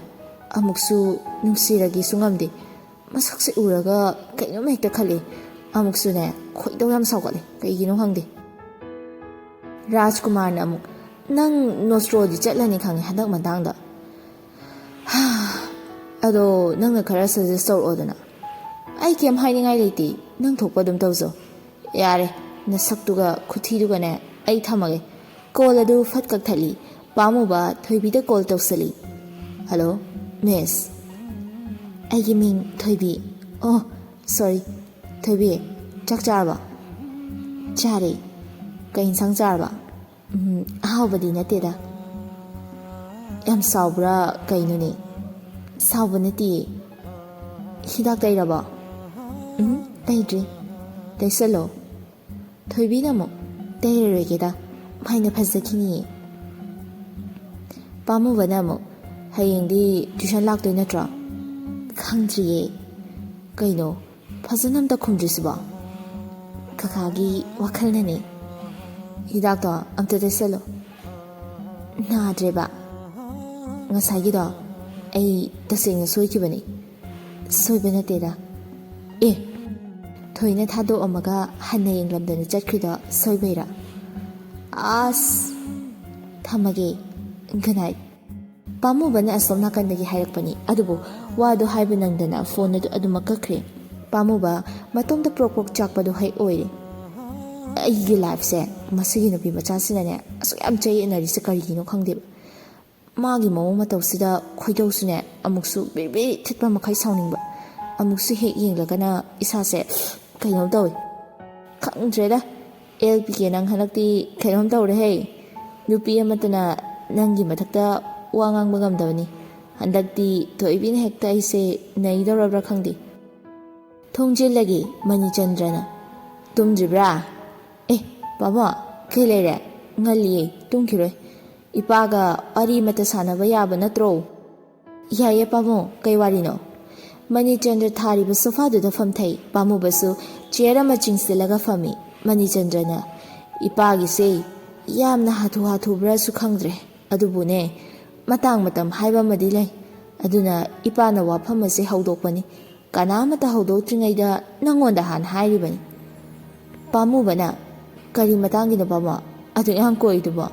ꯑꯃꯨꯛꯁꯨ ꯅꯨꯡꯁꯤꯔꯒꯦꯁꯨ ꯉꯝꯗꯦ꯫ ꯃꯁꯛꯁꯦ ꯎꯔꯒ ꯀꯩꯅꯣꯝ ꯍꯦꯛꯇ ꯈꯜꯂꯤ꯫ ꯑꯃꯨꯛꯁꯨꯅꯦ, ꯈꯣꯏꯗꯧ ꯌꯥꯝ ꯁꯥꯎꯒꯠꯂꯦ, ꯀꯩꯒꯤꯅꯣ ꯈꯪꯗꯦ꯫ ꯔꯥꯖꯀꯨꯃꯥꯔꯅ ꯑꯃꯨꯛ, "ꯅꯪ ꯅꯣꯁꯇ꯭ꯔꯣꯗꯤ ꯆꯠꯂꯅꯤ ꯈꯪꯉꯦ ꯍꯟꯗꯛ ꯃꯇꯥꯡꯗ꯫ ꯑꯗꯣ ꯅꯪꯅ ꯈꯔ ꯁꯖꯦꯁ ꯇꯧꯔꯛꯑꯣꯗꯅ꯫ ꯑꯩ ꯀꯩꯝ ꯍꯥꯏꯅꯤꯡꯉꯥꯏ ꯂꯩꯇꯦ, ꯅꯪ ꯊꯣꯛꯄ ꯑꯗꯨꯝ ꯇꯧꯖꯧ꯫ ꯌꯥꯔꯦ, ꯅꯁꯛꯇꯨꯒ ꯈꯨꯊꯤꯗꯨꯒꯅꯦ, ꯑꯩ ꯊꯝꯃꯒꯦ꯫" ꯀꯣꯜ ꯑꯗꯨ ꯐꯠ ꯀꯛꯊꯠꯂꯤ꯫ ꯄꯥꯝꯃꯨꯕ ꯊꯣꯏꯕꯤꯗ ꯀꯣꯜ ꯇꯧꯁꯜꯂꯤ꯫ "ꯍꯜꯂꯣ, ꯃꯤꯁ꯫ ꯑꯩꯒꯤ ꯃꯤꯡ ꯊꯣꯏꯕꯤ꯫ ꯑꯣ, ꯁꯣꯔꯤ, ꯊꯣꯏꯕꯤ, ꯆꯥꯛ ꯆꯥꯔꯕ?" "ꯆꯥꯔꯦ꯫ ꯀꯩ ꯏꯟꯁꯥꯡ ꯆꯥꯔꯕ?" "ꯎꯝ, ꯑꯍꯥꯎꯕꯗꯤ ꯅꯠꯇꯦꯗ꯫" "ꯌꯥꯝ ꯁꯥꯎꯕ꯭ꯔꯥ ꯀꯩꯅꯣꯅꯦ?" "ꯁꯥꯎꯕ ꯅꯠꯇꯤꯌꯦ꯫" "ꯍꯤꯗꯥꯛ ꯇꯩꯔꯕꯣ?" "ꯎꯝ, ꯇꯩꯗ꯭ꯔꯤ꯫ ꯇꯩꯁꯜꯂꯣ꯫" ꯊꯣꯏꯕꯤꯅ ꯑꯃꯨꯛ, "ꯇꯩꯔꯔꯣꯏꯒꯦꯗ, ꯃꯥꯏꯅ ꯐꯖꯈꯤꯅꯤꯌꯦ꯫" ꯄꯥꯝꯃꯨꯕꯅ ꯑꯃꯨꯛ, "ꯍꯌꯦꯡꯗꯤ ꯇ꯭ꯌꯨꯁꯟ ꯂꯥꯛꯇꯣꯏ ꯅꯠꯇ꯭ꯔꯣ?" "ꯈꯪꯗ꯭ꯔꯤꯌꯦ꯫" "ꯀꯩꯅꯣ, ꯐꯖꯅ ꯑꯝꯇ ꯈꯨꯝꯗ꯭ꯔꯤꯁꯤꯕꯣ?" "ꯀꯀꯥꯒꯤ ꯋꯥꯈꯜꯅꯅꯦ꯫" "ꯍꯤꯗꯥꯛꯇꯣ ꯑꯝꯇ ꯇꯩꯁꯜꯂꯣ꯫" "ꯅꯥꯗ꯭ꯔꯦꯕ꯫ ꯉꯁꯥꯏꯒꯤꯗꯣ ꯑꯩ ꯇꯁꯦꯡꯅ ꯁꯣꯏꯈꯤꯕꯅꯤ꯫" "ꯁꯣꯏꯕ ꯅꯠꯇꯦꯗ꯫" "ꯑꯦ, ꯊꯣꯏꯅ ꯊꯥꯗꯣꯛꯑꯝꯃꯒ ꯍꯟꯅ ꯌꯦꯡꯂꯝꯗꯅ ꯆꯠꯈ꯭ꯔꯤꯗꯣ ꯁꯣꯏꯕꯩꯔꯥ?" "ꯑꯁ, ꯊꯝꯃꯒꯦ꯫ Good night." ꯄꯥꯝꯃꯨꯕꯅ ꯑꯁꯣꯝ ꯅꯥꯀꯟꯗꯒꯤ ꯍꯥꯏꯔꯛꯄꯅꯤ, ꯑꯗꯨꯕꯨ ꯋꯥꯗꯨ ꯍꯥꯏꯕ ꯅꯪꯗꯅ ꯐꯣꯟ ꯑꯗꯨ ꯑꯗꯨꯃꯛ ꯀꯛꯈ꯭ꯔꯦ꯫ ꯄꯥꯝꯃꯨꯕ ꯃꯇꯣꯝꯇ ꯄ꯭ꯔꯣꯛ ꯄ꯭ꯔꯣꯛ ꯆꯥꯛꯄꯗꯨ ꯍꯦꯛ ꯑꯣꯏꯔꯦ꯫ "ꯑꯩꯒꯤ ꯂꯥꯏꯐꯁꯦ ꯃꯁꯤꯒꯤ ꯅꯨꯄꯤ ꯃꯆꯥꯁꯤꯅꯅꯦ ꯑꯁꯨꯛ ꯌꯥꯝ ꯆꯌꯦꯠꯅꯔꯤꯁꯦ ꯀꯔꯤꯒꯤꯅꯣ ꯈꯪꯗꯦꯕ꯫ ꯃꯥꯒꯤ ꯃꯑꯣꯡ ꯃꯇꯧꯁꯤꯗ ꯈꯣꯏꯗꯧꯁꯨꯅꯦ ꯑꯃꯨꯛꯁꯨ ꯕꯤꯔꯤ ꯕꯤꯔꯤ ꯊꯤꯠꯄ ꯃꯈꯩ ꯁꯥꯎꯅꯤꯡꯕ, ꯑꯃꯨꯛꯁꯨ ꯍꯦꯛ ꯌꯦꯡꯂꯒꯅ ꯏꯁꯥꯁꯦ ꯀꯩꯅꯣꯝ ꯇꯧꯏ꯫ ꯈꯪꯗ꯭ꯔꯦꯗ, ꯑꯦꯜ ꯄꯤ ꯀꯦ, ꯅꯪ ꯍꯟꯗꯛꯇꯤ ꯀꯩꯅꯣꯝ ꯇꯧꯔꯦꯍꯦ꯫ ꯅꯨꯄꯤ ꯑꯃꯠꯇꯅ ꯅꯪꯒꯤ ꯃꯊꯛꯇ ꯋꯥ ꯉꯥꯡꯕ ꯉꯝꯗꯕꯅꯤ꯫ ꯍꯟꯗꯛꯇꯤ ꯊꯣꯏꯕꯤꯅ ꯍꯦꯛꯇ ꯑꯩꯁꯦ ꯅꯩꯗꯧꯔꯕ꯭ꯔꯥ ꯈꯪꯗꯦ꯫" ꯊꯣꯡꯖꯤꯜꯂꯒꯦ꯫ ꯃꯅꯤꯆꯟꯗ꯭ꯔꯅ, "ꯇꯨꯝꯗ꯭ꯔꯤꯕ꯭ꯔꯥ?" "ꯑꯦ, ꯄꯥꯕꯣ, ꯀꯩ ꯂꯩꯔꯦ? ꯉꯜꯂꯤꯌꯦ, ꯇꯨꯝꯈꯤꯔꯣꯏ꯫ ꯏꯄꯥꯒ ꯋꯥꯔꯤ ꯑꯃꯠꯇ ꯁꯥꯟꯅꯕ ꯌꯥꯕ ꯅꯠꯇ꯭ꯔꯣ?" "ꯌꯥꯏꯌꯦ ꯄꯥꯕꯨꯡ, ꯀꯩ ꯋꯥꯔꯤꯅꯣ?" ꯃꯅꯤꯆꯟꯗ꯭ꯔ ꯊꯥꯔꯤꯕ ꯁꯣꯐꯥꯗꯨꯗ ꯐꯝꯊꯩ꯫ ꯄꯥꯝꯃꯨꯕꯁꯨ ꯆꯤꯌꯔ ꯑꯃ ꯆꯤꯡꯁꯤꯜꯂꯒ ꯐꯝꯃꯤ꯫ ꯃꯅꯤꯆꯟꯗ꯭ꯔꯅ, "ꯏꯄꯥꯒꯤꯁꯦ ꯌꯥꯝꯅ ꯍꯥꯊꯨ ꯍꯥꯊꯨꯕ꯭ꯔꯥꯁꯨ ꯈꯪꯗ꯭ꯔꯦ꯫ ꯑꯗꯨꯕꯨꯅꯦ, ꯃꯇꯥꯡ ꯃꯇꯝ ꯍꯥꯏꯕ ꯑꯃꯗꯤ ꯂꯩ꯫ ꯑꯗꯨꯅ ꯏꯄꯥꯅ ꯋꯥꯐꯝ ꯑꯁꯦ ꯍꯧꯗꯣꯛꯄꯅꯤ꯫ ꯀꯅꯥꯃꯠꯇ ꯍꯧꯗꯣꯛꯇ꯭ꯔꯤꯉꯩꯗ ꯅꯪꯉꯣꯟꯗ ꯍꯥꯟꯅ ꯍꯥꯏꯔꯤꯕꯅꯤ꯫ ꯄꯥꯝꯃꯨꯕꯅ, "ꯀꯔꯤ ꯃꯇꯥꯡꯒꯤꯅꯣ ꯄꯥꯝꯃꯣ? ꯑꯗꯨ ꯌꯥꯝ ꯀꯣꯏꯗꯨꯕꯣ?"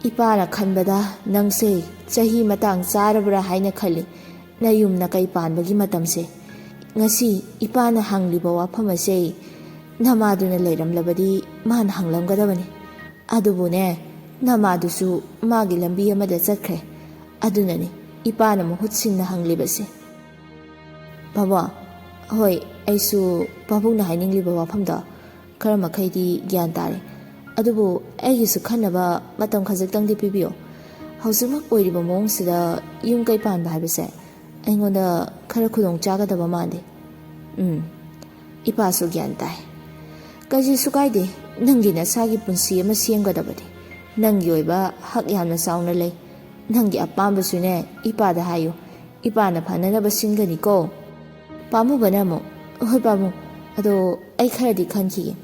"ꯏꯄꯥꯅ ꯈꯟꯕꯗ ꯅꯪꯁꯦ ꯆꯍꯤ ꯃꯇꯥꯡ ꯆꯥꯔꯕ꯭ꯔꯥ ꯍꯥꯏꯅ ꯈꯜꯂꯤ, ꯅꯌꯨꯝ ꯅꯀꯩ ꯄꯥꯟꯕꯒꯤ ꯃꯇꯝꯁꯦ꯫ ꯉꯁꯤ ꯏꯄꯥꯅ ꯍꯪꯂꯤꯕ ꯋꯥꯐꯝ ꯑꯁꯦ ꯅꯃꯥꯗꯨꯅ ꯂꯩꯔꯝꯂꯕꯗꯤ ꯃꯥꯅ ꯍꯪꯂꯝꯒꯗꯕꯅꯤ꯫ ꯑꯗꯨꯕꯨꯅꯦ, ꯅꯃꯥꯗꯨꯁꯨ ꯃꯥꯒꯤ ꯂꯝꯕꯤ ꯑꯃꯗ ꯆꯠꯈ꯭ꯔꯦ꯫ ꯑꯗꯨꯅꯅꯤ ꯏꯄꯥꯅ ꯃꯍꯨꯠ ꯁꯤꯟꯅ ꯍꯪꯂꯤꯕꯁꯦ꯫" "ꯄꯥꯕꯨꯡ, ꯍꯣꯏ, ꯑꯩꯁꯨ ꯄꯥꯕꯨꯡꯅ ꯍꯥꯏꯅꯤꯡꯂꯤꯕ ꯋꯥꯐꯝꯗꯣ ꯈꯔ ꯃꯈꯩꯗꯤ ꯒ꯭ꯌꯥꯟ ꯇꯥꯔꯦ꯫ ꯑꯗꯨꯕꯨ ꯑꯩꯒꯤꯁꯨ ꯈꯟꯅꯕ ꯃꯇꯝ ꯈꯖꯤꯛꯇꯪꯗꯤ ꯄꯤꯕꯤꯌꯨ꯫ ꯍꯧꯖꯤꯛꯃꯛ ꯑꯣꯏꯔꯤꯕ ꯃꯑꯣꯡꯁꯤꯗ ꯌꯨꯝ ꯀꯩ ꯄꯥꯟꯕ ꯍꯥꯏꯕꯁꯦ ꯑꯩꯉꯣꯟꯗ ꯈꯔ ꯈꯨꯗꯣꯡ ꯆꯥꯒꯗꯕ ꯃꯥꯟꯗꯦ꯫" "ꯎꯝ, ꯏꯄꯥꯁꯨ ꯒ꯭ꯌꯥꯟ ꯇꯥꯏ꯫ ꯀꯩꯁꯨ ꯀꯥꯏꯗꯦ, ꯅꯪꯒꯤ ꯅꯁꯥꯒꯤ ꯄꯨꯟꯁꯤ ꯑꯃ ꯁꯦꯝꯒꯗꯕꯅꯤ꯫ ꯅꯪꯒꯤ ꯑꯣꯏꯕ ꯍꯛ ꯌꯥꯝꯅ ꯆꯥꯎꯅ ꯂꯩ꯫ ꯅꯪꯒꯤ ꯑꯄꯥꯝꯕꯁꯨꯅꯦ ꯏꯄꯥꯗ ꯍꯥꯏꯌꯨ, ꯏꯄꯥꯅ ꯐꯅꯅꯕ ꯁꯤꯟꯒꯅꯤꯀꯣ꯫" ꯄꯥꯝꯃꯨꯕꯅ ꯑꯃꯨꯛ, "ꯍꯣꯏ ꯄꯥꯕꯨꯡ, ꯑꯗꯣ ꯑꯩ ꯈꯔꯗꯤ ꯈꯟꯈꯤꯒꯦ꯫"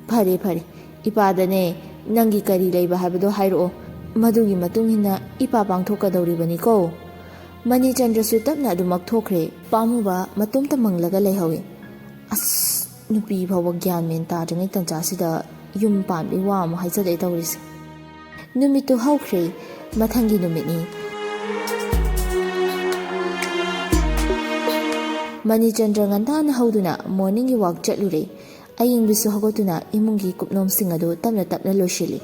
"ꯐꯔꯦ ꯐꯔꯦ, ꯏꯄꯥꯗꯅꯦ ꯅꯪꯒꯤ ꯀꯔꯤ ꯂꯩꯕ ꯍꯥꯏꯕꯗꯣ ꯍꯥꯏꯔꯛꯑꯣ, ꯃꯗꯨꯒꯤ ꯃꯇꯨꯡ ꯏꯟꯅ ꯏꯄꯥ ꯄꯥꯡꯊꯣꯛꯀꯗꯧꯔꯤꯕꯅꯤꯀꯣ꯫" ꯃꯅꯤꯆꯟꯗ꯭ꯔꯁꯨ ꯇꯞꯅ ꯑꯗꯨꯃꯛ ꯊꯣꯛꯈ꯭ꯔꯦ꯫ ꯄꯥꯝꯃꯨꯕ ꯃꯇꯣꯝꯇ ꯃꯪꯂꯒ ꯂꯩꯍꯧꯏ꯫ ꯑꯁ, ꯅꯨꯄꯤ ꯐꯥꯎꯕ ꯒ꯭ꯌꯥꯟ ꯃꯦꯟ ꯇꯥꯗ꯭ꯔꯤꯉꯩ ꯇꯟꯖꯥꯁꯤꯗ ꯌꯨꯝ ꯄꯥꯟꯕꯒꯤ ꯋꯥ ꯑꯃꯨꯛ ꯍꯥꯏꯖꯜꯂꯛꯑꯦ ꯇꯧꯔꯤꯁꯦ꯫ ꯅꯨꯃꯤꯠꯇꯨ ꯍꯧꯈ꯭ꯔꯦ꯫ ꯃꯊꯪꯒꯤ ꯅꯨꯃꯤꯠꯅꯤ꯫ ꯃꯅꯤꯆꯟꯗ꯭ꯔ ꯉꯟꯇꯥꯅ ꯍꯧꯗꯨꯅ ꯃꯣꯔꯅꯤꯡꯒꯤ ꯋꯥꯛ ꯆꯠꯂꯨꯔꯦ꯫ ꯑꯌꯤꯡꯕꯤꯁꯨ ꯍꯧꯒꯠꯇꯨꯅ ꯏꯃꯨꯡꯒꯤ ꯀꯨꯞꯅꯣꯝꯁꯤꯡ ꯑꯗꯨ ꯇꯞꯅ ꯇꯞꯅ ꯂꯣꯏꯁꯤꯜꯂꯤ꯫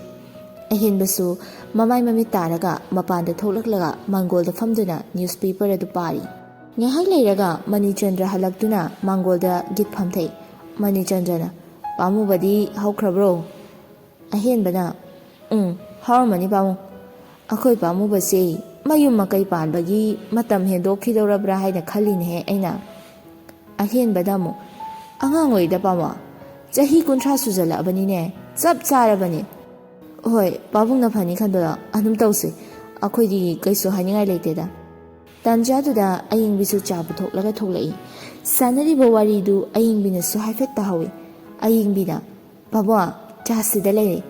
ꯑꯍꯦꯟꯕꯁꯨ ꯃꯃꯥꯏ ꯃꯃꯤꯠ ꯇꯥꯔꯒ ꯃꯄꯥꯟꯗ ꯊꯣꯛꯂꯛꯂꯒ ꯃꯥꯡꯒꯣꯜꯗ ꯐꯝꯗꯨꯅ ꯅ꯭ꯌꯨꯁꯄꯦꯄꯔ ꯑꯗꯨ ꯄꯥꯔꯤ꯫ ꯉꯥꯏꯍꯥꯛ ꯂꯩꯔꯒ ꯃꯅꯤꯆꯟꯗ꯭ꯔ ꯍꯜꯂꯛꯇꯨꯅ ꯃꯥꯡꯒꯣꯜꯗ ꯒꯤꯠ ꯐꯝꯊꯩ꯫ ꯃꯅꯤꯆꯟꯗ꯭ꯔꯅ, "ꯄꯥꯝꯃꯨꯕꯗꯤ ꯍꯧꯈ꯭ꯔꯕ꯭ꯔꯣ?" ꯑꯍꯦꯟꯕꯅ, "ꯎꯝ, ꯍꯧꯔꯝꯃꯅꯤ ꯄꯥꯕꯨꯡ꯫ ꯑꯩꯈꯣꯏ ꯄꯥꯝꯃꯨꯕꯁꯦ ꯃꯌꯨꯝ ꯃꯀꯩ ꯄꯥꯟꯕꯒꯤ ꯃꯇꯝ ꯍꯦꯟꯗꯣꯛꯈꯤꯗꯧꯔꯕ꯭ꯔꯥ ꯍꯥꯏꯅ ꯈꯜꯂꯤꯅꯦꯍꯦ ꯑꯩꯅ꯫" ꯑꯍꯦꯟꯕꯗ ꯑꯃꯨꯛ, "ꯑꯉꯥꯡ ꯑꯣꯏꯔꯤꯗ ꯄꯥꯕꯨꯡ, ꯆꯍꯤ ꯀꯨꯟꯊ꯭ꯔꯥ ꯁꯨꯖꯜꯂꯛꯑꯕꯅꯤꯅꯦ, ꯆꯞ ꯆꯥꯔꯕꯅꯦ꯫" "ꯍꯣꯏ, ꯄꯥꯕꯨꯡꯅ ꯐꯅꯤ ꯈꯟꯕꯗꯣ ꯑꯗꯨꯝ ꯇꯧꯁꯤ, ꯑꯩꯈꯣꯏꯗꯤ ꯀꯩꯁꯨ ꯍꯥꯏꯅꯤꯡꯉꯥꯏ ꯂꯩꯇꯦꯗ꯫" ꯇꯥꯟꯖꯥꯗꯨꯗ ꯑꯌꯤꯡꯕꯤꯁꯨ ꯆꯥ ꯄꯨꯊꯣꯛꯂꯒ ꯊꯣꯛꯂꯛꯏ꯫ ꯁꯥꯟꯅꯔꯤꯕ ꯋꯥꯔꯤꯗꯨ ꯑꯌꯤꯡꯕꯤꯅꯁꯨ ꯍꯥꯏꯐꯦꯠ ꯇꯥꯍꯧꯏ꯫ ꯑꯌꯤꯡꯕꯤꯅ, "ꯄꯥꯕꯨꯡ, ꯆꯥ ꯁꯤꯗ ꯂꯩꯔꯦ,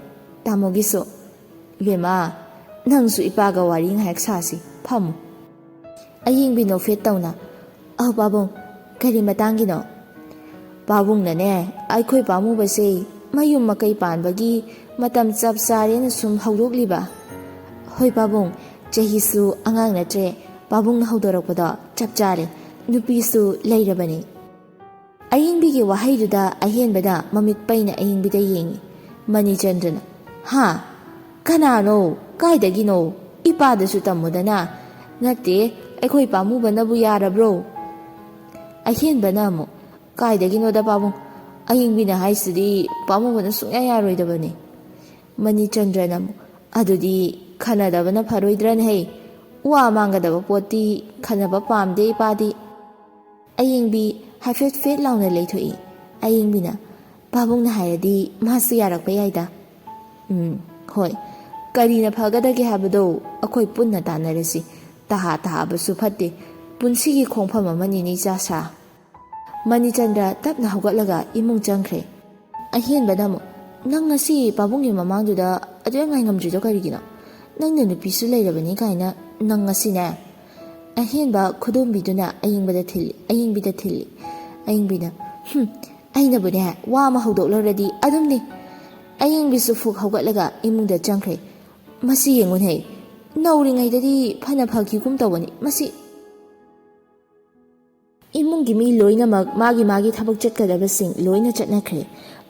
ꯇꯥꯃꯣꯒꯤꯁꯨ꯫ "ꯏꯕꯦꯝꯃ, ꯅꯪꯁꯨ ꯏꯄꯥꯒ ꯋꯥꯔꯤ ꯉꯥꯏꯍꯥꯛ ꯁꯥꯁꯤ, ꯐꯝꯃꯨ꯫" ꯑꯌꯤꯡꯕꯤ ꯅꯣꯛꯐꯦꯠ ꯇꯧꯅ, "ꯑꯧ ꯄꯥꯕꯨꯡ, ꯀꯔꯤ ꯃꯇꯥꯡꯒꯤꯅꯣ?" "ꯄꯥꯕꯨꯡꯅꯅꯦ, ꯑꯩꯈꯣꯏ ꯄꯥꯝꯃꯨꯕꯁꯦ ꯃꯌꯨꯝ ꯃꯀꯩ ꯄꯥꯟꯕꯒꯤ ꯃꯇꯝ ꯆꯞ ꯆꯥꯔꯦꯅ ꯁꯨꯝ ꯍꯧꯗꯣꯛꯂꯤꯕ꯫" "ꯍꯣꯏ ꯄꯥꯕꯨꯡ, ꯆꯍꯤꯁꯨ ꯑꯉꯥꯡ ꯅꯠꯇ꯭ꯔꯦ, ꯄꯥꯕꯨꯡꯅ ꯍꯧꯗꯣꯔꯛꯄꯗꯣ ꯆꯞ ꯆꯥꯔꯦ, ꯅꯨꯄꯤꯁꯨ ꯂꯩꯔꯕꯅꯤ꯫" ꯑꯌꯤꯡꯕꯤꯒꯤ ꯋꯥꯍꯩꯗꯨꯗ ꯑꯍꯦꯟꯕꯅ ꯃꯃꯤꯠ ꯄꯩꯅ ꯑꯌꯤꯡꯕꯤꯗ ꯌꯦꯡꯉꯤ꯫ ꯃꯅꯤꯆꯟꯗ꯭ꯔꯅ, "ꯍꯥ? ꯀꯅꯥꯅꯣ? ꯀꯥꯏꯗꯒꯤꯅꯣ? ꯏꯄꯥꯗꯁꯨ ꯇꯝꯃꯨꯗꯅ꯫" "ꯅꯠꯇꯦ, ꯑꯩꯈꯣꯏ ꯄꯥꯝꯃꯨꯕꯅꯕꯨ ꯌꯥꯔꯕ꯭ꯔꯣ?" ꯑꯍꯦꯟꯕꯅ ꯑꯃꯨꯛ, "ꯀꯥꯏꯗꯒꯤꯅꯣꯗ ꯄꯥꯕꯨꯡ, ꯑꯌꯤꯡꯕꯤꯅ ꯍꯥꯏꯁꯤꯗꯤ ꯄꯥꯝꯃꯨꯕꯅ ꯁꯨꯡꯌꯥ ꯌꯥꯔꯣꯏꯗꯕꯅꯤ꯫" ꯃꯅꯤꯆꯟꯗ꯭ꯔꯅ ꯑꯃꯨꯛ, "ꯑꯗꯨꯗꯤ ꯈꯟꯅꯗꯕꯅ ꯐꯔꯣꯏꯗ꯭ꯔꯅꯦ ꯍꯩ? ꯋꯥ ꯃꯥꯡꯒꯗꯕ ꯄꯣꯠꯇꯤ ꯈꯟꯅꯕ ꯄꯥꯝꯗꯦ ꯏꯄꯥꯗꯤ꯫" ꯑꯌꯤꯡꯕꯤ ꯍꯥꯏꯐꯦꯠ ꯐꯦꯠ ꯂꯥꯎꯅ ꯂꯩꯊꯣꯛꯏ꯫ ꯑꯌꯤꯡꯕꯤꯅ, "ꯄꯥꯕꯨꯡꯅ ꯍꯥꯏꯔꯗꯤ ꯃꯥꯁꯨ ꯌꯥꯔꯛꯄ ꯌꯥꯏꯗ꯫" "ꯎꯝ, ꯍꯣꯏ, ꯀꯔꯤꯅ ꯐꯒꯗꯒꯦ ꯍꯥꯏꯕꯗꯣ ꯑꯩꯈꯣꯏ ꯄꯨꯟꯅ ꯇꯥꯟꯅꯔꯁꯤ꯫ ꯇꯍꯥ ꯇꯍꯥꯕꯁꯨ ꯐꯠꯇꯦ, ꯄꯨꯟꯁꯤꯒꯤ ꯈꯣꯡꯐꯝ ꯑꯃꯅꯤꯅꯦ ꯏꯆꯥ ꯁꯥ꯫" ꯃꯅꯤꯆꯟꯗ꯭ꯔ ꯇꯞꯅ ꯍꯧꯒꯠꯂꯒ ꯏꯃꯨꯡ ꯆꯪꯈ꯭ꯔꯦ꯫ ꯑꯍꯦꯟꯕꯗ ꯑꯃꯨꯛ, "ꯅꯪ ꯉꯁꯤ ꯄꯥꯕꯨꯡꯒꯤ ꯃꯃꯥꯡꯗꯨꯗ ꯑꯗꯨꯌꯥꯝ ꯉꯥꯏꯉꯝꯗ꯭ꯔꯤꯗꯣ ꯀꯔꯤꯒꯤꯅꯣ? ꯅꯪꯅ ꯅꯨꯄꯤꯁꯨ ꯂꯩꯔꯕꯅꯤ ꯀꯥꯏꯅ ꯅꯪ ꯉꯁꯤꯅꯦ?" ꯑꯍꯦꯟꯕ ꯈꯨꯗꯣꯝꯕꯤꯗꯨꯅ ꯑꯌꯤꯡꯕꯗ ꯊꯤꯜꯂꯤ, ꯑꯌꯤꯡꯕꯤꯗ ꯊꯤꯜꯂꯤ꯫ ꯑꯌꯤꯡꯕꯤꯅ, "ꯍꯨꯝ, ꯑꯩꯅꯕꯨꯅꯦ ꯋꯥ ꯑꯃ ꯍꯧꯗꯣꯛꯂꯨꯔꯗꯤ ꯑꯗꯨꯝꯅꯤ꯫" ꯑꯌꯤꯡꯕꯤꯁꯨ ꯐꯨꯛ ꯍꯧꯒꯠꯂꯒ ꯏꯃꯨꯡꯗ ꯆꯪꯈ꯭ꯔꯦ꯫ "ꯃꯁꯤ ꯌꯦꯡꯉꯨꯅꯦ, ꯅꯧꯔꯤꯉꯩꯗꯗꯤ ꯐꯅ ꯐꯈꯤꯒꯨꯝ ꯇꯧꯕꯅꯤ, ꯃꯁꯤ꯫" ꯏꯃꯨꯡꯒꯤ ꯃꯤ ꯂꯣꯏꯅꯃꯛ ꯃꯥꯒꯤ ꯃꯥꯒꯤ ꯊꯕꯛ ꯆꯠꯀꯗꯕꯁꯤꯡ ꯂꯣꯏꯅ ꯆꯠꯅꯈ꯭ꯔꯦ꯫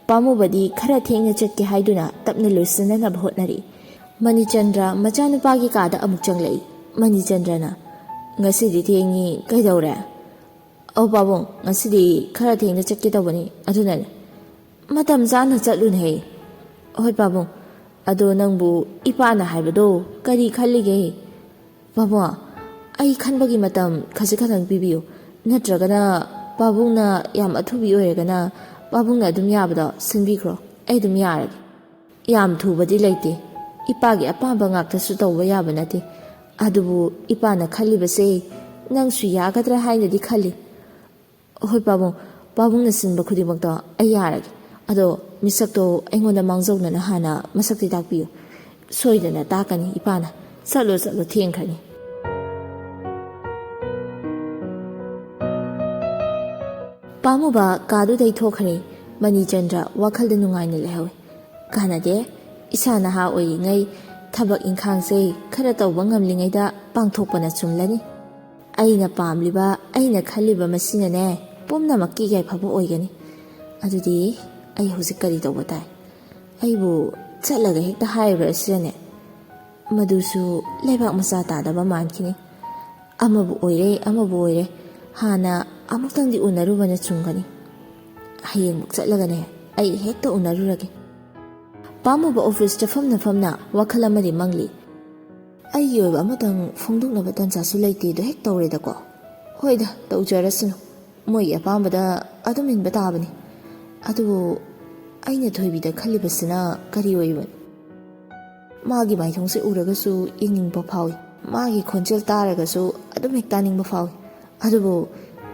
ꯄꯥꯝꯃꯨꯕꯗꯤ ꯈꯔ ꯊꯦꯡꯅ ꯆꯠꯀꯦ ꯍꯥꯏꯗꯨꯅ ꯇꯞꯅ ꯂꯣꯏꯁꯤꯟꯅꯅꯕ ꯍꯣꯠꯅꯔꯤ꯫ ꯃꯅꯤꯆꯟꯗ꯭ꯔ ꯃꯆꯥꯅꯨꯄꯥꯒꯤ ꯀꯥꯗ ꯑꯃꯨꯛ ꯆꯪꯂꯛꯏ꯫ ꯃꯅꯤꯆꯟꯗ꯭ꯔꯅ, "ꯉꯁꯤꯗꯤ ꯊꯦꯡꯉꯤ, ꯀꯩꯗꯧꯔꯦ?" "ꯑꯧ ꯄꯥꯕꯨꯡ, ꯉꯁꯤꯗꯤ ꯈꯔ ꯊꯦꯡꯅ ꯆꯠꯀꯦ ꯇꯧꯕꯅꯤ, ꯑꯗꯨꯅꯅꯦ꯫" "ꯃꯇꯝ ꯆꯥꯅ ꯆꯠꯂꯨꯅꯦ꯫" "ꯍꯣꯏ ꯄꯥꯕꯨꯡ, ꯑꯗꯣ ꯅꯪꯕꯨ ꯏꯄꯥꯅ ꯍꯥꯏꯕꯗꯣ ꯀꯔꯤ ꯈꯜꯂꯤꯒꯦ?" "ꯄꯥꯕꯨꯡ, ꯑꯩ ꯈꯟꯕꯒꯤ ꯃꯇꯝ ꯈꯖꯤꯛ ꯈꯛꯇꯪ ꯄꯤꯕꯤꯌꯨ, ꯅꯠꯇ꯭ꯔꯒꯅ ꯄꯥꯕꯨꯡꯅ ꯌꯥꯝ ꯑꯊꯨꯕꯤ ꯑꯣꯏꯔꯒꯅ ꯄꯥꯕꯨꯡꯅ ꯑꯗꯨꯝ ꯌꯥꯕꯗꯣ ꯁꯤꯟꯕꯤꯈ꯭ꯔꯣ, ꯑꯩ ꯑꯗꯨꯝ ꯌꯥꯔꯒꯦ꯫" "ꯌꯥꯝ ꯊꯨꯕꯗꯤ ꯂꯩꯇꯦ, ꯏꯄꯥꯒꯤ ꯑꯄꯥꯝꯕ ꯉꯥꯛꯇꯁꯨ ꯇꯧꯕ ꯌꯥꯕ ꯅꯠꯇꯦ, ꯑꯗꯨꯕꯨ ꯏꯄꯥꯅ ꯈꯜꯂꯤꯕꯁꯦ ꯅꯪꯁꯨ ꯌꯥꯒꯗ꯭ꯔꯥ ꯍꯥꯏꯅꯗꯤ ꯈꯜꯂꯤ꯫" "ꯍꯣꯏ ꯄꯥꯕꯨꯡ, ꯄꯥꯕꯨꯡꯅ ꯁꯤꯟꯕ ꯈꯨꯗꯤꯡꯃꯛꯇꯣ ꯑꯩ ꯌꯥꯔꯒꯦ꯫ ꯑꯗꯣ ꯃꯤꯁꯛꯇꯣ ꯑꯩꯉꯣꯟꯗ ꯃꯥꯡꯖꯧꯅꯅ ꯍꯥꯟꯅ ꯃꯁꯛꯇꯤ ꯇꯥꯛꯄꯤꯌꯨ꯫ ꯁꯣꯏꯗꯅ ꯇꯥꯛꯀꯅꯤ ꯏꯄꯥꯅ꯫ ꯆꯠꯂꯣ, ꯆꯠꯂꯣ, ꯊꯦꯡꯈ꯭ꯔꯅꯤ꯫ ꯄꯥꯝꯃꯨꯕ ꯀꯥꯗꯨꯗꯩ ꯊꯣꯛꯈ꯭ꯔꯦ꯫ ꯃꯅꯤꯆꯟꯗ꯭ꯔ ꯋꯥꯈꯜꯗ ꯅꯨꯡꯉꯥꯏꯅ ꯂꯩꯍꯧꯏ꯫ ꯀꯥꯟꯅꯗꯦ, ꯏꯁꯥ ꯅꯍꯥ ꯑꯣꯏꯔꯤꯉꯩ ꯊꯕꯛ ꯏꯪꯈꯥꯡꯁꯦ ꯈꯔ ꯇꯧꯕ ꯉꯝꯂꯤꯉꯩꯗ ꯄꯥꯡꯊꯣꯛꯄꯅ ꯆꯨꯝꯂꯅꯤ꯫ ꯑꯩꯅ ꯄꯥꯝꯂꯤꯕ, ꯑꯩꯅ ꯈꯜꯂꯤꯕ ꯃꯁꯤꯅꯅꯦ ꯄꯨꯝꯅꯃꯛꯀꯤ ꯌꯥꯏꯐꯕ ꯑꯣꯏꯒꯅꯤ꯫ ꯑꯗꯨꯗꯤ ꯑꯩ ꯍꯧꯖꯤꯛ ꯀꯔꯤ ꯇꯧꯕ ꯇꯥꯏ? ꯑꯩꯕꯨ ꯆꯠꯂꯒ ꯍꯦꯛꯇ ꯍꯥꯏꯔꯨꯔꯁꯤꯔꯅꯦ? ꯃꯗꯨꯁꯨ ꯂꯩꯕꯥꯛ ꯃꯆꯥ ꯇꯥꯗꯕ ꯃꯥꯟꯈꯤꯅꯤ꯫ ꯑꯃꯕꯨ ꯑꯣꯏꯔꯦ, ꯑꯃꯕꯨ ꯑꯣꯏꯔꯦ, ꯍꯥꯟꯅ ꯑꯃꯨꯛꯇꯪꯗꯤ ꯎꯅꯔꯨꯕꯅ ꯆꯨꯝꯒꯅꯤ꯫ ꯍꯌꯦꯡꯃꯨꯛ ꯆꯠꯂꯒꯅꯦ ꯑꯩ ꯍꯦꯛꯇ ꯎꯅꯔꯨꯔꯒꯦ꯫ ꯄꯥꯝꯃꯨꯕ ꯑꯣꯐꯤꯁꯇ ꯐꯝꯅ ꯐꯝꯅ ꯋꯥꯈꯜ ꯑꯃꯗꯤ ꯃꯪꯂꯤ꯫ ꯑꯩꯒꯤ ꯑꯣꯏꯕ ꯑꯃꯇꯪ ꯐꯣꯡꯗꯣꯛꯅꯕ ꯇꯟꯖꯥꯁꯨ ꯂꯩꯇꯦꯗꯣ ꯍꯦꯛ ꯇꯧꯔꯦꯗꯀꯣ꯫ ꯍꯣꯏꯗ, ꯇꯧꯖꯔꯁꯅꯨ, ꯃꯣꯏꯒꯤ ꯑꯄꯥꯝꯕꯗ ꯑꯗꯨꯝ ꯏꯟꯕ ꯇꯥꯕꯅꯤ꯫ ꯑꯗꯨꯕꯨ ꯑꯩꯅ ꯊꯣꯏꯕꯤꯗ ꯈꯜꯂꯤꯕꯁꯤꯅ ꯀꯔꯤ ꯑꯣꯏꯕꯅꯣ? ꯃꯥꯒꯤ ꯃꯥꯏꯊꯣꯡꯁꯦ ꯎꯔꯒꯁꯨ ꯌꯦꯡꯅꯤꯡꯕ ꯐꯥꯎꯏ, ꯃꯥꯒꯤ ꯈꯣꯟꯖꯦꯜ ꯇꯥꯔꯒꯁꯨ ꯑꯗꯨꯝ ꯍꯦꯛ ꯇꯥꯅꯤꯡꯕ ꯐꯥꯎꯏ꯫ ꯑꯗꯨꯕꯨ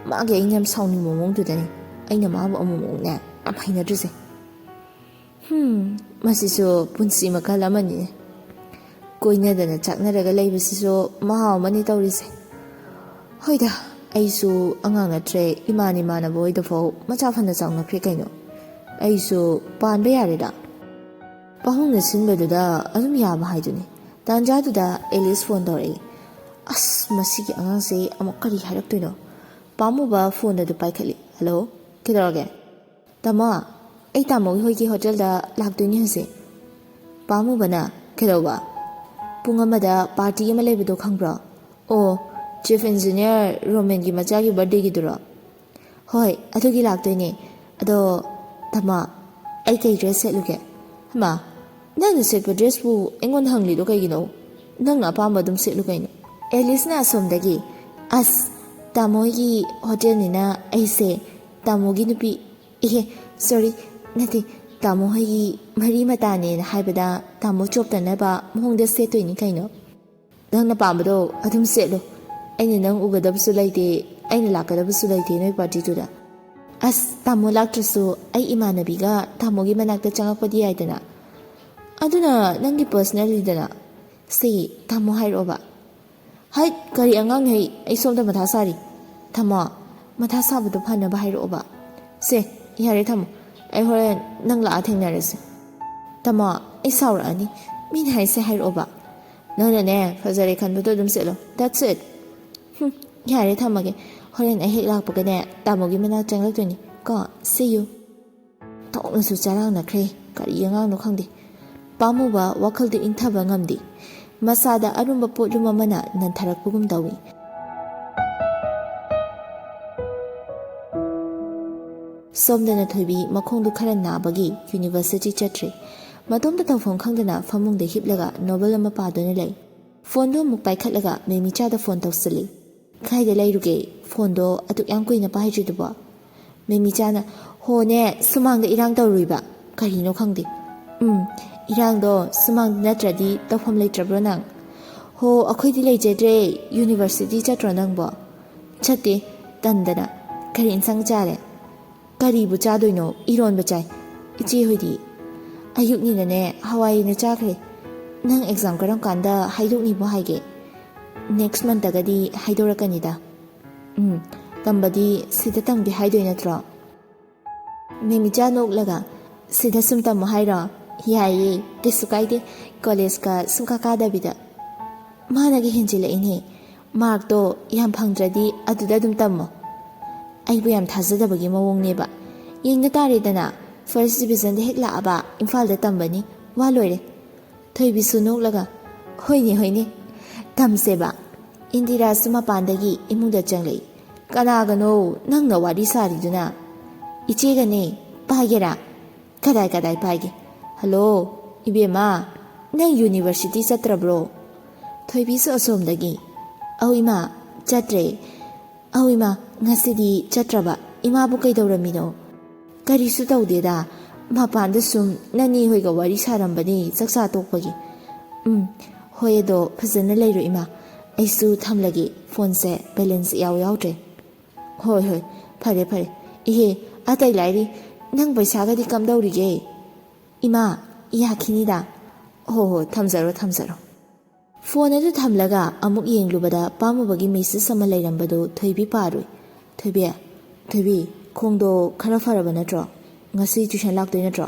ꯃꯥꯒꯤ ꯑꯩꯅ ꯌꯥꯝ ꯁꯥꯎꯅꯤꯡꯕ ꯃꯑꯣꯡꯗꯨꯗꯅꯤ ꯑꯩꯅ ꯃꯥꯕꯨ ꯑꯃꯨꯛ ꯑꯃꯨꯛꯅꯦ ꯌꯥꯝ ꯍꯩꯅꯗ꯭ꯔꯤꯁꯦ꯫ ꯍꯝ, ꯃꯁꯤꯁꯨ ꯄꯨꯟꯁꯤ ꯃꯈꯜ ꯑꯃꯅꯤꯅꯦ꯫ ꯀꯣꯏꯅꯗꯅ ꯆꯥꯛꯅꯔꯒ ꯂꯩꯕꯁꯤꯁꯨ ꯃꯍꯥꯎ ꯑꯃꯅꯤ ꯇꯧꯔꯤꯁꯦ꯫ ꯍꯣꯏꯗ, ꯑꯩꯁꯨ ꯑꯉꯥꯡ ꯅꯠꯇ꯭ꯔꯦ, ꯏꯃꯥꯟ ꯏꯃꯥꯟꯅꯕ ꯍꯣꯏꯗꯐꯥꯎ ꯃꯆꯥ ꯐꯅ ꯆꯥꯎꯅꯈ꯭ꯔꯦ ꯀꯩꯅꯣ꯫ ꯑꯩꯁꯨ ꯄꯥꯟꯕ ꯌꯥꯔꯦꯗ꯫ ꯄꯥꯕꯨꯡꯅ ꯁꯤꯟꯕꯗꯨꯗ ꯑꯗꯨꯝ ꯌꯥꯕ ꯍꯥꯏꯗꯨꯅꯤ꯫ ꯇꯥꯟꯖꯥꯗꯨꯗ ꯑꯦꯂꯤꯁ ꯐꯣꯟ ꯇꯧꯔꯛꯏ꯫ ꯑꯁ, ꯃꯁꯤꯒꯤ ꯑꯉꯥꯡꯁꯦ ꯑꯃꯨꯛ ꯀꯔꯤ ꯍꯥꯏꯔꯛꯇꯣꯏꯅꯣ? ꯄꯥꯝꯃꯨꯕ ꯐꯣꯟ ꯑꯗꯨ ꯄꯥꯏꯈꯠꯂꯤ꯫ "ꯍꯜꯂꯣ, ꯀꯩꯗꯧꯔꯒꯦ?" "ꯇꯥꯃꯣ, ꯑꯩ ꯇꯥꯃꯣꯒꯤ ꯍꯣꯏꯒꯤ ꯍꯣꯇꯦꯜꯗ ꯂꯥꯛꯇꯣꯏꯅꯤ ꯍꯧꯖꯤꯛ꯫" ꯄꯥꯝꯃꯨꯕꯅ, "ꯀꯩꯗꯧꯕ?" "ꯄꯨꯡ ꯑꯃꯗ ꯄꯥꯔꯇꯤ ꯑꯃ ꯂꯩꯕꯗꯣ ꯈꯪꯕ꯭ꯔꯣ?" "ꯑꯣ, ꯆꯤꯐ ꯏꯟꯖꯤꯅꯤꯌꯥꯔ ꯔꯣꯃꯦꯟꯒꯤ ꯃꯆꯥꯒꯤ ꯕꯥꯔꯗꯦꯒꯤꯗꯨꯔꯣ?" "ꯍꯣꯏ, ꯑꯗꯨꯒꯤ ꯂꯥꯛꯇꯣꯏꯅꯦ꯫ ꯑꯗꯣ ꯇꯥꯃꯣ, ꯑꯩ ꯀꯩ ꯗ꯭ꯔꯦꯁ ꯁꯦꯠꯂꯨꯒꯦ?" "ꯍꯩꯃꯥ, ꯅꯪꯅ ꯁꯦꯠꯄ ꯗ꯭ꯔꯦꯁꯄꯨ ꯑꯩꯉꯣꯟꯗ ꯍꯪꯂꯤꯗꯣ ꯀꯩꯒꯤꯅꯣ? ꯅꯪꯅ ꯑꯄꯥꯝꯕ ꯑꯗꯨꯝ ꯁꯦꯠꯂꯨ ꯀꯩꯅꯣ꯫" ꯑꯦꯂꯤꯁꯅ ꯑꯁꯣꯝꯗꯒꯤ, "ꯑꯁ, ꯇꯥꯃꯣ ꯍꯣꯏꯒꯤ ꯍꯣꯇꯦꯜꯅꯤꯅ ꯑꯩꯁꯦ ꯇꯥꯃꯣꯒꯤ ꯅꯨꯄꯤ, ꯏꯍꯦ, ꯁꯣꯔꯤ, ꯅꯠꯇꯦ, ꯇꯥꯃꯣ ꯍꯣꯏꯒꯤ ꯃꯔꯤ ꯃꯇꯥꯅꯦꯅ ꯍꯥꯏꯕꯗ ꯇꯥꯃꯣ ꯆꯣꯞꯇꯅꯕ ꯃꯑꯣꯡꯗ ꯁꯦꯠꯇꯣꯏꯅꯤ ꯀꯩꯅꯣ꯫ ꯅꯪꯅ ꯄꯥꯝꯕꯗꯣ ꯑꯗꯨꯝ ꯁꯦꯠꯂꯨ꯫ ꯑꯩꯅ ꯅꯪ ꯎꯒꯗꯕꯁꯨ ꯂꯩꯇꯦ, ꯑꯩꯅ ꯂꯥꯛꯀꯗꯕꯁꯨ ꯂꯩꯇꯦ ꯅꯣꯏ ꯄꯥꯔꯇꯤꯗꯨꯗ꯫" ꯑꯁ, ꯇꯥꯃꯣ ꯂꯥꯛꯇ꯭ꯔꯁꯨ ꯑꯩ ꯏꯃꯥꯟꯅꯕꯤꯒ ꯇꯥꯃꯣꯒꯤ ꯃꯅꯥꯛꯇ ꯆꯪꯉꯛꯄꯗꯤ ꯌꯥꯏꯗꯅ꯫ ꯑꯗꯨꯅ ꯅꯪꯒꯤ ꯄꯔꯁꯅꯦꯜꯅꯤꯗꯅ꯫ ꯁꯤ, ꯇꯥꯃꯣ ꯍꯥꯏꯔꯛꯑꯣꯕ꯫ ꯍꯩꯠ, ꯀꯔꯤ ꯑꯉꯥꯡꯅꯣꯍꯩ? ꯑꯩ ꯁꯣꯝꯗ ꯃꯊꯥ ꯁꯥꯔꯤ꯫ ꯇꯥꯃꯣ, ꯃꯊꯥ ꯁꯥꯕꯗꯣ ꯐꯅꯕ ꯍꯥꯏꯔꯛꯑꯣꯕ꯫ ꯁꯦ, ꯌꯥꯔꯦ ꯇꯥꯃꯣ, ꯑꯩ ꯍꯣꯔꯦꯟ ꯅꯪ ꯂꯥꯛꯑ ꯊꯦꯡꯅꯔꯁꯦ꯫ ꯇꯥꯃꯣ, ꯑꯩ ꯁꯥꯎꯔꯛꯑꯅꯤ꯫ ꯃꯤꯅ ꯍꯥꯏꯁꯦ ꯍꯥꯏꯔꯛꯑꯣꯕ꯫ ꯅꯪꯅꯅꯦ, ꯐꯖꯔꯦ ꯈꯟꯕꯗꯣ ꯑꯗꯨꯝ ꯁꯦꯠꯂꯣ꯫ That's it. ꯍꯨꯝ, ꯌꯥꯔꯦ ꯊꯝꯃꯒꯦ꯫ ꯍꯣꯔꯦꯟ ꯑꯩ ꯍꯦꯛ ꯂꯥꯛꯄꯒꯅꯦ, ꯇꯥꯃꯣꯒꯤ ꯃꯅꯥꯛ ꯆꯪꯂꯛꯇꯣꯏꯅꯤ ꯀꯣ꯫ See you. ꯊꯣꯛꯅꯁꯨ ꯆꯔꯥꯡꯅꯈ꯭ꯔꯦ꯫ ꯀꯔꯤ ꯑꯉꯥꯡꯅꯣ ꯈꯪꯗꯦ꯫ ꯄꯥꯝꯃꯨꯕ ꯋꯥꯈꯜꯗꯨ ꯏꯪꯊꯕ ꯉꯝꯗꯦ꯫ ꯃꯁꯥꯗ ꯑꯔꯨꯝꯕ ꯄꯣꯠꯂꯨꯝ ꯑꯃꯅ ꯅꯟꯊꯔꯛꯄꯒꯨꯝ ꯇꯧꯏ꯫ ꯁꯣꯝꯗꯅ ꯊꯣꯏꯕꯤ ꯃꯈꯣꯡꯗꯨ ꯈꯔ ꯅꯥꯕꯒꯤ ꯌꯨꯅꯤꯚꯔꯁꯤꯇꯤ ꯆꯠꯇ꯭ꯔꯦ꯫ ꯃꯇꯣꯝꯇ ꯇꯧꯐꯝ ꯈꯪꯗꯅ ꯐꯃꯨꯡꯗ ꯍꯤꯞꯂꯒ ꯅꯣꯕꯦꯜ ꯑꯃ ꯄꯥꯗꯨꯅ ꯂꯩ꯫ ꯐꯣꯟꯗꯨ ꯑꯃꯨꯛ ꯄꯥꯏꯈꯠꯂꯒ ꯃꯦꯃꯤꯆꯥꯗ ꯐꯣꯟ ꯇꯧꯁꯤꯜꯂꯤ꯫ "ꯀꯥꯏꯗ ꯂꯩꯔꯨꯒꯦ? ꯐꯣꯟꯗꯣ ꯑꯗꯨꯛ ꯌꯥꯝ ꯀꯨꯏꯅ ꯄꯥꯏꯗ꯭ꯔꯤꯗꯨꯕꯣ?" ꯃꯦꯃꯤꯆꯥꯅ, "ꯍꯣꯅꯦ, ꯁꯨꯃꯥꯡꯗ ꯏꯔꯥꯡ ꯇꯧꯔꯨꯏꯕ꯫ ꯀꯔꯤꯅꯣ ꯈꯪꯗꯦ꯫ ꯎꯝ, ꯏꯔꯥꯡꯗꯣ ꯁꯨꯃꯥꯡꯗ ꯅꯠꯇ꯭ꯔꯗꯤ ꯇꯧꯐꯝ ꯂꯩꯇ꯭ꯔꯕ꯭ꯔꯣ ꯅꯪ?" "ꯍꯣ, ꯑꯩꯈꯣꯏꯗꯤ ꯂꯩꯖꯗ꯭ꯔꯦ꯫ ꯌꯨꯅꯤꯚꯔꯁꯤꯇꯤ ꯆꯠꯇ꯭ꯔꯣ ꯅꯪꯕꯣ?" "ꯆꯠꯇꯦ, ꯇꯟꯗꯅ꯫ ꯀꯔꯤ ꯏꯟꯁꯥꯡ ꯆꯥꯔꯦ?" "ꯀꯔꯤꯕꯨ ꯆꯥꯗꯣꯏꯅꯣ? ꯏꯔꯣꯟꯕ ꯆꯥꯏ꯫ ꯏꯆꯦ ꯍꯣꯏꯗꯤ?" "ꯑꯌꯨꯛꯅꯤꯅꯅꯦ ꯍꯋꯥꯏ ꯑꯣꯏꯅ ꯆꯥꯈ꯭ꯔꯦ꯫ ꯅꯪ ꯑꯦꯛꯖꯥꯝ ꯀꯔꯝ ꯀꯥꯟꯗ ꯍꯥꯏꯗꯣꯛꯅꯤꯕꯣ ꯍꯥꯏꯒꯦ?" "ꯅꯦꯛꯁ ꯃꯟꯇꯒꯗꯤ ꯍꯥꯏꯗꯣꯔꯛꯀꯅꯤꯗ꯫ ꯎꯝ, ꯇꯝꯕꯗꯤ ꯁꯤꯗ ꯇꯝꯒꯦ ꯍꯥꯏꯗꯣꯏ ꯅꯠꯇ꯭ꯔꯣ?" ꯃꯦꯃꯤꯆꯥ ꯅꯣꯛꯂꯒ, "ꯁꯤꯗ ꯁꯨꯝ ꯇꯝꯃꯣ ꯍꯥꯏꯔꯣ? ꯌꯥꯏꯌꯦ, ꯀꯩꯁꯨ ꯀꯥꯏꯗꯦ, ꯀꯣꯂꯦꯖꯀ ꯁꯨꯡꯀꯥ ꯀꯥꯗꯕꯤꯗ꯫" ꯃꯥꯅꯒ ꯍꯦꯟꯖꯤꯜꯂꯛꯏꯅꯦ꯫ "ꯃꯥꯔꯛꯇꯣ ꯌꯥꯝ ꯐꯪꯗ꯭ꯔꯗꯤ ꯑꯗꯨꯗ ꯑꯗꯨꯝ ꯇꯝꯃꯣ꯫" ꯑꯩꯕꯨ ꯌꯥꯝ ꯊꯥꯖꯗꯕꯒꯤ ꯃꯑꯣꯡꯅꯦꯕ꯫ "ꯌꯦꯡꯅ ꯇꯥꯔꯦꯗꯅ, ꯐꯥꯔꯁ ꯗꯤꯕꯤꯖꯟꯗ ꯍꯦꯛ ꯂꯥꯛꯑꯕ ꯏꯝꯐꯥꯜꯗ ꯇꯝꯕꯅꯤ, ꯋꯥ ꯂꯣꯏꯔꯦ꯫" ꯊꯣꯏꯕꯤꯁꯨ ꯅꯣꯛꯂꯒ, "ꯍꯣꯏꯅꯦ, ꯍꯣꯏꯅꯦ, ꯇꯝꯁꯦꯕ꯫" ꯏꯟꯗꯤꯔꯥꯁꯨ ꯃꯄꯥꯟꯗꯒꯤ ꯏꯃꯨꯡꯗ ꯆꯪꯂꯛꯏ꯫ "ꯀꯅꯥꯒꯅꯣ ꯅꯪꯅ ꯋꯥꯔꯤ ꯁꯥꯔꯤꯗꯨꯅ?" "ꯏꯆꯦꯒꯅꯦ꯫" "ꯄꯥꯏꯒꯦꯔꯥ?" "ꯀꯗꯥꯏ ꯀꯗꯥꯏ ꯄꯥꯏꯒꯦ?" "ꯍꯜꯂꯣ, ꯏꯕꯦꯝꯃ, ꯅꯪ ꯌꯨꯅꯤꯚꯔꯁꯤꯇꯤ ꯆꯠꯇ꯭ꯔꯕ꯭ꯔꯣ?" ꯊꯣꯏꯕꯤꯁꯨ ꯑꯁꯣꯝꯗꯒꯤ, "ꯑꯧ ꯏꯃꯥ, ꯆꯠꯇ꯭ꯔꯦ꯫" "ꯑꯧ ꯏꯃꯥ, ꯉꯁꯤꯗꯤ ꯆꯠꯇ꯭ꯔꯕ? ꯏꯃꯥꯕꯨ ꯀꯩꯗꯧꯔꯝꯃꯤꯅꯣ?" "ꯀꯔꯤꯁꯨ ꯇꯧꯗꯦꯗ, ꯃꯄꯥꯟꯗ ꯁꯨꯝ ꯅꯅꯦ ꯍꯣꯏꯒ ꯋꯥꯔꯤ ꯁꯥꯔꯝꯕꯅꯤ ꯆꯥꯛꯆꯥ ꯇꯣꯛꯄꯒꯤ꯫" "ꯎꯝ, ꯍꯣꯏ, ꯑꯗꯣ ꯐꯖꯅ ꯂꯩꯔꯣ ꯏꯃꯥ꯫ ꯑꯩꯁꯨ ꯊꯝꯂꯒꯦ, ꯐꯣꯟꯁꯦ ꯕꯦꯂꯦꯟꯁ ꯏꯌꯥꯎ ꯌꯥꯎꯗ꯭ꯔꯦ꯫" "ꯍꯣꯏ, ꯍꯣꯏ, ꯐꯔꯦ, ꯐꯔꯦ꯫ "ꯏꯍꯦ, ꯑꯇꯩ ꯂꯥꯏꯔꯤ, ꯅꯪ ꯄꯩꯁꯥꯒꯗꯤ ꯀꯝꯗꯧꯔꯤꯒꯦ?" "ꯏꯃꯥ, ꯌꯥꯈꯤꯅꯤꯗ꯫ ꯍꯣ ꯍꯣ, ꯊꯝꯖꯔꯣ, ꯊꯝꯖꯔꯣ꯫" ꯐꯣꯟ ꯑꯗꯨ ꯊꯝꯂꯒ ꯑꯃꯨꯛ ꯌꯦꯡꯂꯨꯕꯗ ꯄꯥꯝꯃꯨꯕꯒꯤ ꯃꯦꯁꯦꯖ ꯑꯃ ꯂꯩꯔꯝꯕꯗꯨ ꯊꯣꯏꯕꯤ ꯄꯥꯔꯨꯏ꯫ "ꯊꯣꯏꯕꯤ, ꯊꯣꯏꯕꯤ, ꯈꯣꯡꯗꯣ ꯈꯔ ꯐꯔꯕ ꯅꯠꯇ꯭ꯔꯣ? ꯉꯁꯤ ꯇ꯭ꯌꯨꯁꯟ ꯂꯥꯛꯇꯣꯏ ꯅꯠꯇ꯭ꯔꯣ?"